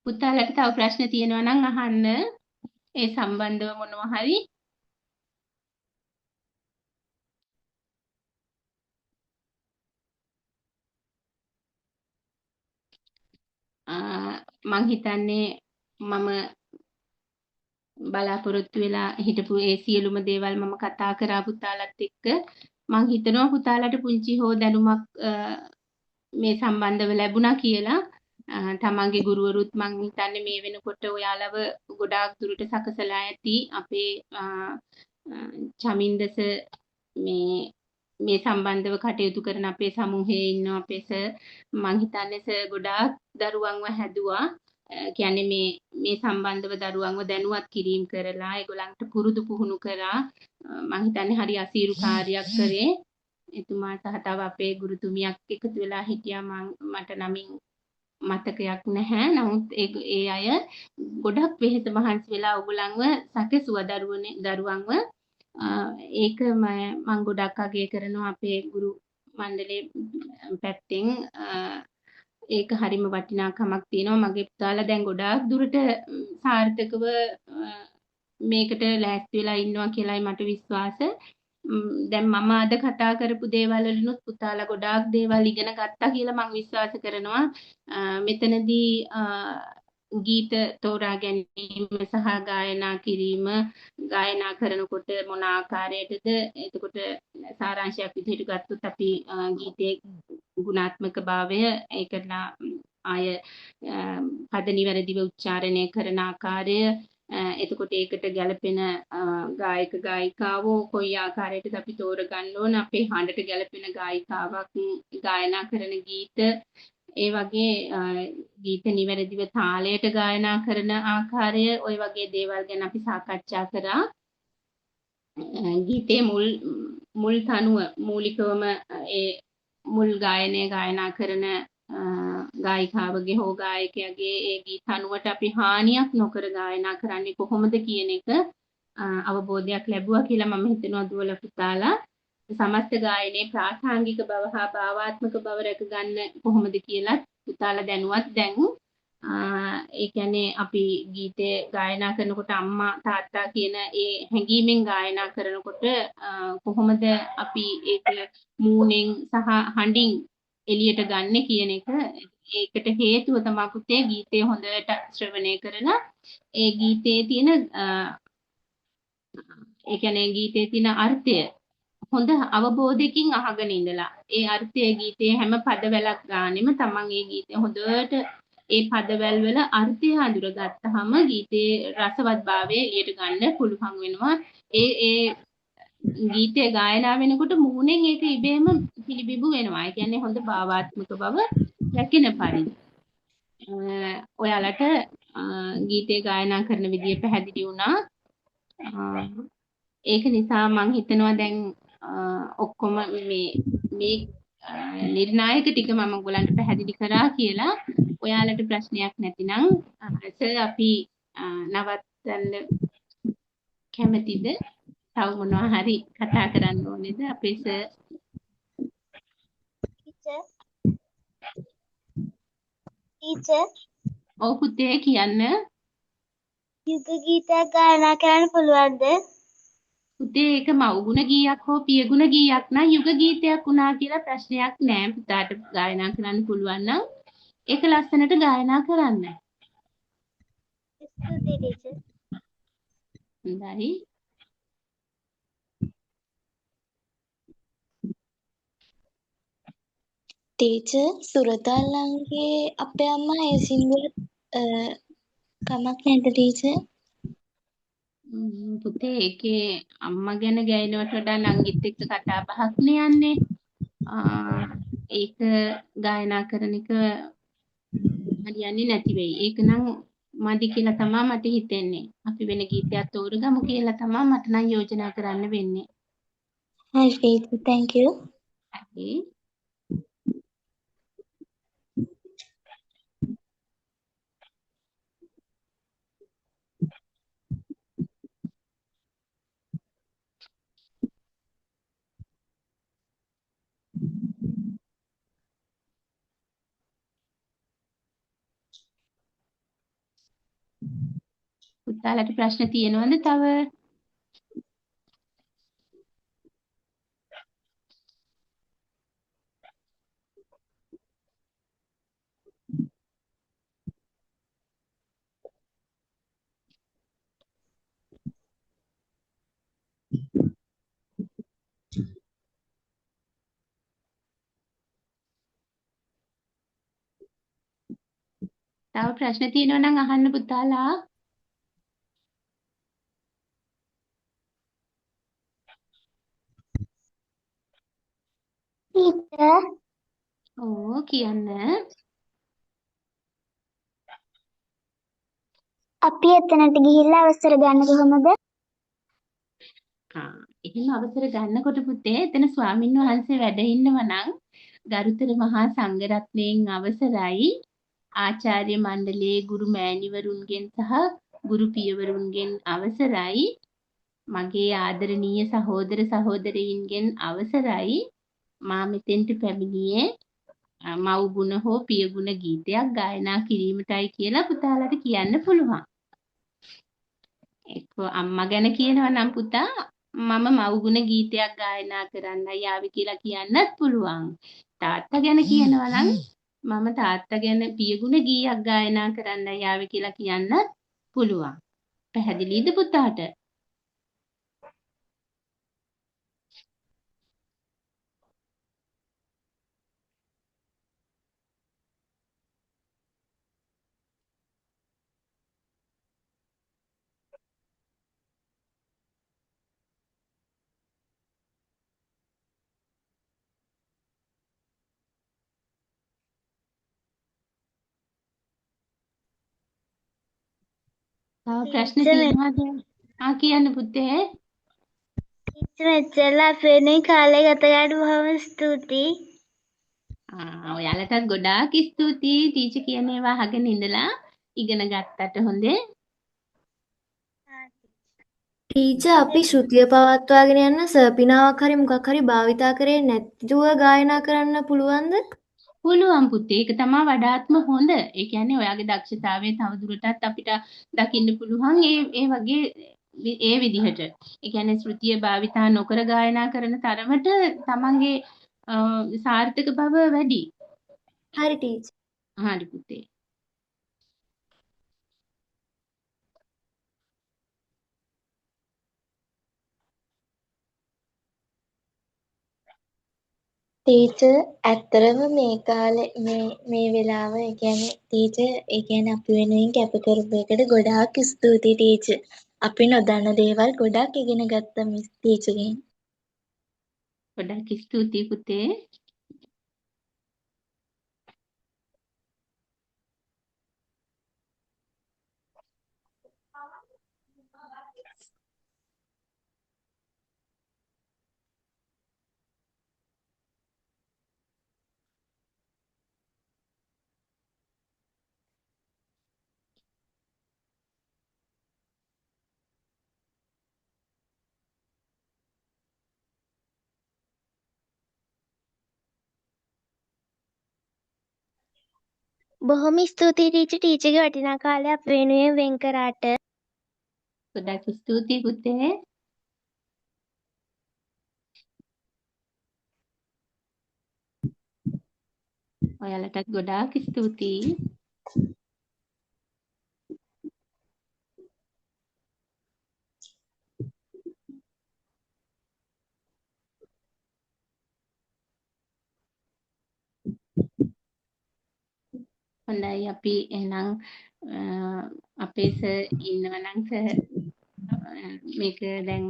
පුතාලට තව ප්‍රශ්න තියෙනවා නම් අහන්න. ඒ සම්බන්ධව මොනවා හරි. මං හිතන්නේ මම බලාපොරොත්තු වෙලා හිටපු ඒ සියලුම දේවල් මම කතා කරා පුතාලත් එක්ක. මං හිතනවා පුතාලට පුංචි හෝ දැනුමක් මේ සම්බන්ධව ලැබුණා කියලා. තමන්ගේ ගුරුවරුත් මං හිතන්නේ මේ වෙනකොට ඔයාලව ගොඩාක් දුරට සකසලා ඇති. අපේ චමින්ද සර් මේ මේ සම්බන්ධව කටයුතු කරන අපේ සමූහයේ ඉන්න අපේ සර් මං හිතන්නේ සර් ගොඩාක් දරුවන්ව හැදුවා. කියන්නේ මේ මේ සම්බන්ධව දරුවන්ව දැනුවත් කිරීම කරලා ඒගොල්ලන්ට පුරුදු පුහුණු කරා. මං හිතන්නේ හරි අසීරු කාර්යයක් කරේ. එතුමා සහ තව අපේ ගුරුතුමියක් එකතු වෙලා හිටියා. මට නමින් මතකයක් නැහැ. නමුත් ඒ අය ගොඩක් වෙහෙස මහන්සි වෙලා ඔයගොල්ලන්ව සැකසුවා දරුවන්ව. ඒක මං ගොඩක් අගය කරනවා අපේ ගුරු මණ්ඩලයේ පැත්තෙන්. ඒක හරිම වටිනාකමක් තියෙනවා. මගේ පුතාලා දැන් ගොඩාක් දුරට සාර්ථකව මේකට ලෑස්ති වෙලා ඉන්නවා කියලායි මට විශ්වාස. දැන් මම අද කතා කරපු දේවල් වලිනුත් පුතාලා ගොඩාක් දේවල් ඉගෙන ගත්තා කියලා මං විශ්වාස කරනවා. මෙතනදී ගීත තෝරා ගැනීම සහ ගායනා කිරීම, ගායනා කරනකොට මොන ආකාරයටද, එතකොට සාරාංශයක් විදිහට ගත්තොත් අපි ගීතයේ ගුණාත්මක භාවය, ඒකට ආය පද නිවැරදිව උච්චාරණය කරන ආකාරය, එතකොට ඒකට ගැළපෙන ගායක ගායිකාවෝ කොයි ආකාරයටද අපි තෝරගන්න ඕන, අපේ හඬට ගැළපෙන ගායිකාවක් ගායනා කරන ගීත, ඒ වගේ ගීත නිවැරදිව තාලයට ගායනා කරන ආකාරය, ඔය වගේ දේවල් ගැන අපි සාකච්ඡා කරා. ගීතයේ මුල් මුල් තනුව මූලිකවම ඒ මුල් ගායනය ගායනා කරන ගායිකාවගේ හෝ ගායකයාගේ ඒ ගීත අනුවට අපි හානියක් නොකර ගායනා කරන්නේ කොහොමද කියන එක අවබෝධයක් ලැබුවා කියලා මම හිතනවා දුවලා පුතාලා. සමස්ත ගායනයේ ප්‍රාසංගික බව හා භාවාත්මක බව රැකගන්න කොහොමද කියලා පුතාලා දැනුවත් දැන් ඒ කියන්නේ අපි ගීතය ගායනා කරනකොට අම්මා තාත්තා කියන ඒ හැඟීමෙන් ගායනා කරනකොට කොහොමද අපි ඒක මූණෙන් සහ හඬින් එළියට ගන්න කියන එක, ඒකට හේතුව තමයි පුතේ ගීතය හොඳට ශ්‍රවණය කරලා ඒ ගීතයේ තියෙන ඒ කියන්නේ ගීතයේ තියෙන අර්ථය හොඳ අවබෝධයකින් අහගෙන ඉඳලා ඒ අර්ථය ගීතයේ හැම පදවැලක් ගානෙම තමන් ඒ ගීතය හොඳට ඒ පදවැල් වල අර්ථය හඳුරගත්තාම ගීතයේ රසවත්භාවය එළියට ගන්න පුළුවන් වෙනවා. ඒ ඒ ගීතය ගායනා වෙනකොට මූණෙන් ඒක ඉබේම පිළිබිඹු වෙනවා. ඒ කියන්නේ හොඳ භාවාත්මක බව රැකෙන පරිදි. ඔයාලට ගීතය ගායනා කරන විදිය පැහැදිලි වුණා. ඒක නිසා මං හිතනවා දැන් ඔක්කොම මේ මේ නිර්ණායක ටික මම ඔයගොල්ලන්ට පැහැදිලි කරා කියලා. ඔයාලට ප්‍රශ්නයක් නැතිනම් සර් අපි නවත්තන්න කැමතිද? තව මොනවා හරි කතා කරන්න ඕනේද අපේ සර්? ටීචර් ටීචර් ඔව් පුතේ කියන්න. යුග ගීතයක් ගායනා කරන්න පුළුවන්ද? පුතේ ඒක මව්ගුණ ගීයක් හෝ පියගුණ ගීයක් නම් යුග ගීතයක් වුණා කියලා ප්‍රශ්නයක් නෑ. පුතාට ගායනා කරන්න පුළුවන් නම් ඒක ලස්සනට ගායනා කරන්න. ස්තුතියි ටීචර්. හොඳයි. ටීචර් සුරතල් ලංගේ අපේ අම්මා ඒ සින්දුව කමක් නැද්ද ටීචර්? පුතේ ඒකේ අම්මා ගැන ගෑනවට වඩා නංගිත් එක්ක කතා බහක් නේ යන්නේ. ඒක ගායනා කරන එක හරියන්නේ නැති වෙයි. ඒක නම් මදි කියලා තමා මට හිතෙන්නේ. අපි වෙන ගීතයක් තෝරගමු කියලා තමා මට නම් යෝජනා කරන්න වෙන්නේ. හරි ටීචර්, thank you. හරි. පුතාලට ප්‍රශ්න තියෙනවද තව? තව ප්‍රශ්න තියෙනවා නම් අහන්න පුතාලා. ටීචර්, ඔව් කියන්න. අපි එතනට ගිහිල්ලා අවසර ගන්න කොහොමද? ආ, එහෙම අවසර ගන්නකොට පුතේ එතන ස්වාමින් වහන්සේ වැඩ ඉන්නවා නම් ගරුතර මහා සංඝරත්නයෙන් අවසරයි, ආචාර්ය මණ්ඩලයේ ගුරු මෑණිවරුන්ගෙන් සහ ගුරු පියවරුන්ගෙන් අවසරයි, මගේ ආදරණීය සහෝදර සහෝදරයින්ගෙන් අවසරයි, මා මෙතෙන්ට පැමිණියේ මව් ගුණ හෝ පිය ගුණ ගීතයක් ගායනා කිරීමටයි කියලා පුතාලට කියන්න පුළුවන්. එක්ක අම්මා ගැන කියනවා නම් පුතා මම මව් ගුණ ගීතයක් ගායනා කරන්නයි ආවේ කියලා කියන්නත් පුළුවන්. තාත්තා ගැන කියනවා නම් මම තාත්තා ගැන පියගුණ ගීයක් ගායනා කරන්නයි ආවේ කියලා කියන්නත් පුළුවන්. පැහැදිලිද පුතාට? තව ප්‍රශ්න ටීචර්, තියෙනවද? ආ කියන්න පුතේ. ටීචර්, මෙච්චරලා අපේ වෙනුවෙන් කාලය ගත කරාට බොහොම ස්තුතියි. ආ, ඔයාලටත් ගොඩාක් ස්තුතියි ටීචර් කියන ඒවා අහගෙන ඉඳලා ඉගෙන ගත්තට. හොඳේ. ටීචර්, අපි ශ්‍රුතිය පවත්වාගෙන යන්න සර්පිනාවක් හරි මොකක් හරි භාවිතා කරේ නැතුව ගායනා කරන්න පුළුවන්ද? පුළුවන් පුතේ. ඒක තමා වඩාත්ම හොඳ. ඒ කියන්නේ ඔයාගේ දක්ෂතාවය තව දුරටත් අපිට දකින්න පුළුවන් ඒ ඒ වගේ ඒ විදිහට. ඒ කියන්නේ ශ්‍රුතිය භාවිතා නොකර ගායනා කරන තරමට තමන්ගේ සාර්ථක බව වැඩි. හරි ටීචර්. හරි පුතේ. ටීචර්, ඇත්තටම මේ කාලේ මේ මේ වෙලාව, ඒ කියන්නේ ටීචර්, ඒ කියන්නේ අපි වෙනුවෙන් කැප කරපු එකට ගොඩාක් ස්තුතියි ටීචර්. අපි නොදන්න දේවල් ගොඩක් ඉගෙන ගත්තා මිස් ටීචර්ගෙන්. ගොඩක් ස්තුතියි පුතේ. බොහොම ස්තුතියි ටීචර්, ටීචර්ගේ වටිනා කාලය අප වෙනුවෙන් වෙන් කරාට. ගොඩක් ස්තුතියි පුතේ. ඔයාලටත් ගොඩාක් ස්තුතියි. හොඳයි, අපි එහෙනම් අපේ සර් ඉන්නවා නම් සර් මේක දැන්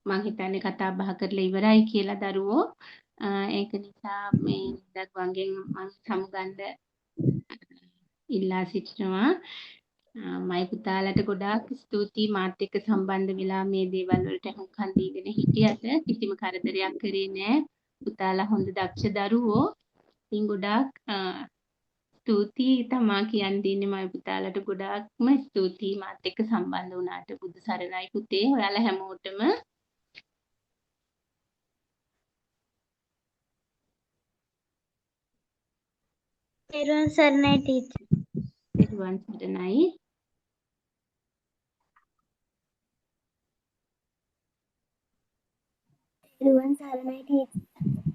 මං හිතන්නේ කතා බහ කරලා ඉවරයි කියලා දරුවෝ. ඒක නිසා මේ දරුවන්ගෙන් මං සමුගන්න ඉල්ලා සිටිනවා. මයි පුතාලට ගොඩාක් ස්තුතියි මාත් එක්ක සම්බන්ධ වෙලා මේ දේවල් වලට අහුම්කන් දීගෙන හිටියට කිසිම කරදරයක් කරේ නෑ. පුතාලා හොඳ දක්ෂ දරුවෝ. ඉතින් ගොඩාක් ස්තුතියි තමා කියන්න දෙන්නේ මයි පුතාලට. ගොඩාක්ම ස්තුතියි මාත් එක්ක සම්බන්ධ වුණාට. බුදු සරණයි පුතේ ඔයාලා හැමෝටම. තෙරුවන් සරණයි ටීචර්. තෙරුවන් සරණයි. තෙරුවන් සරණයි ටීචර්.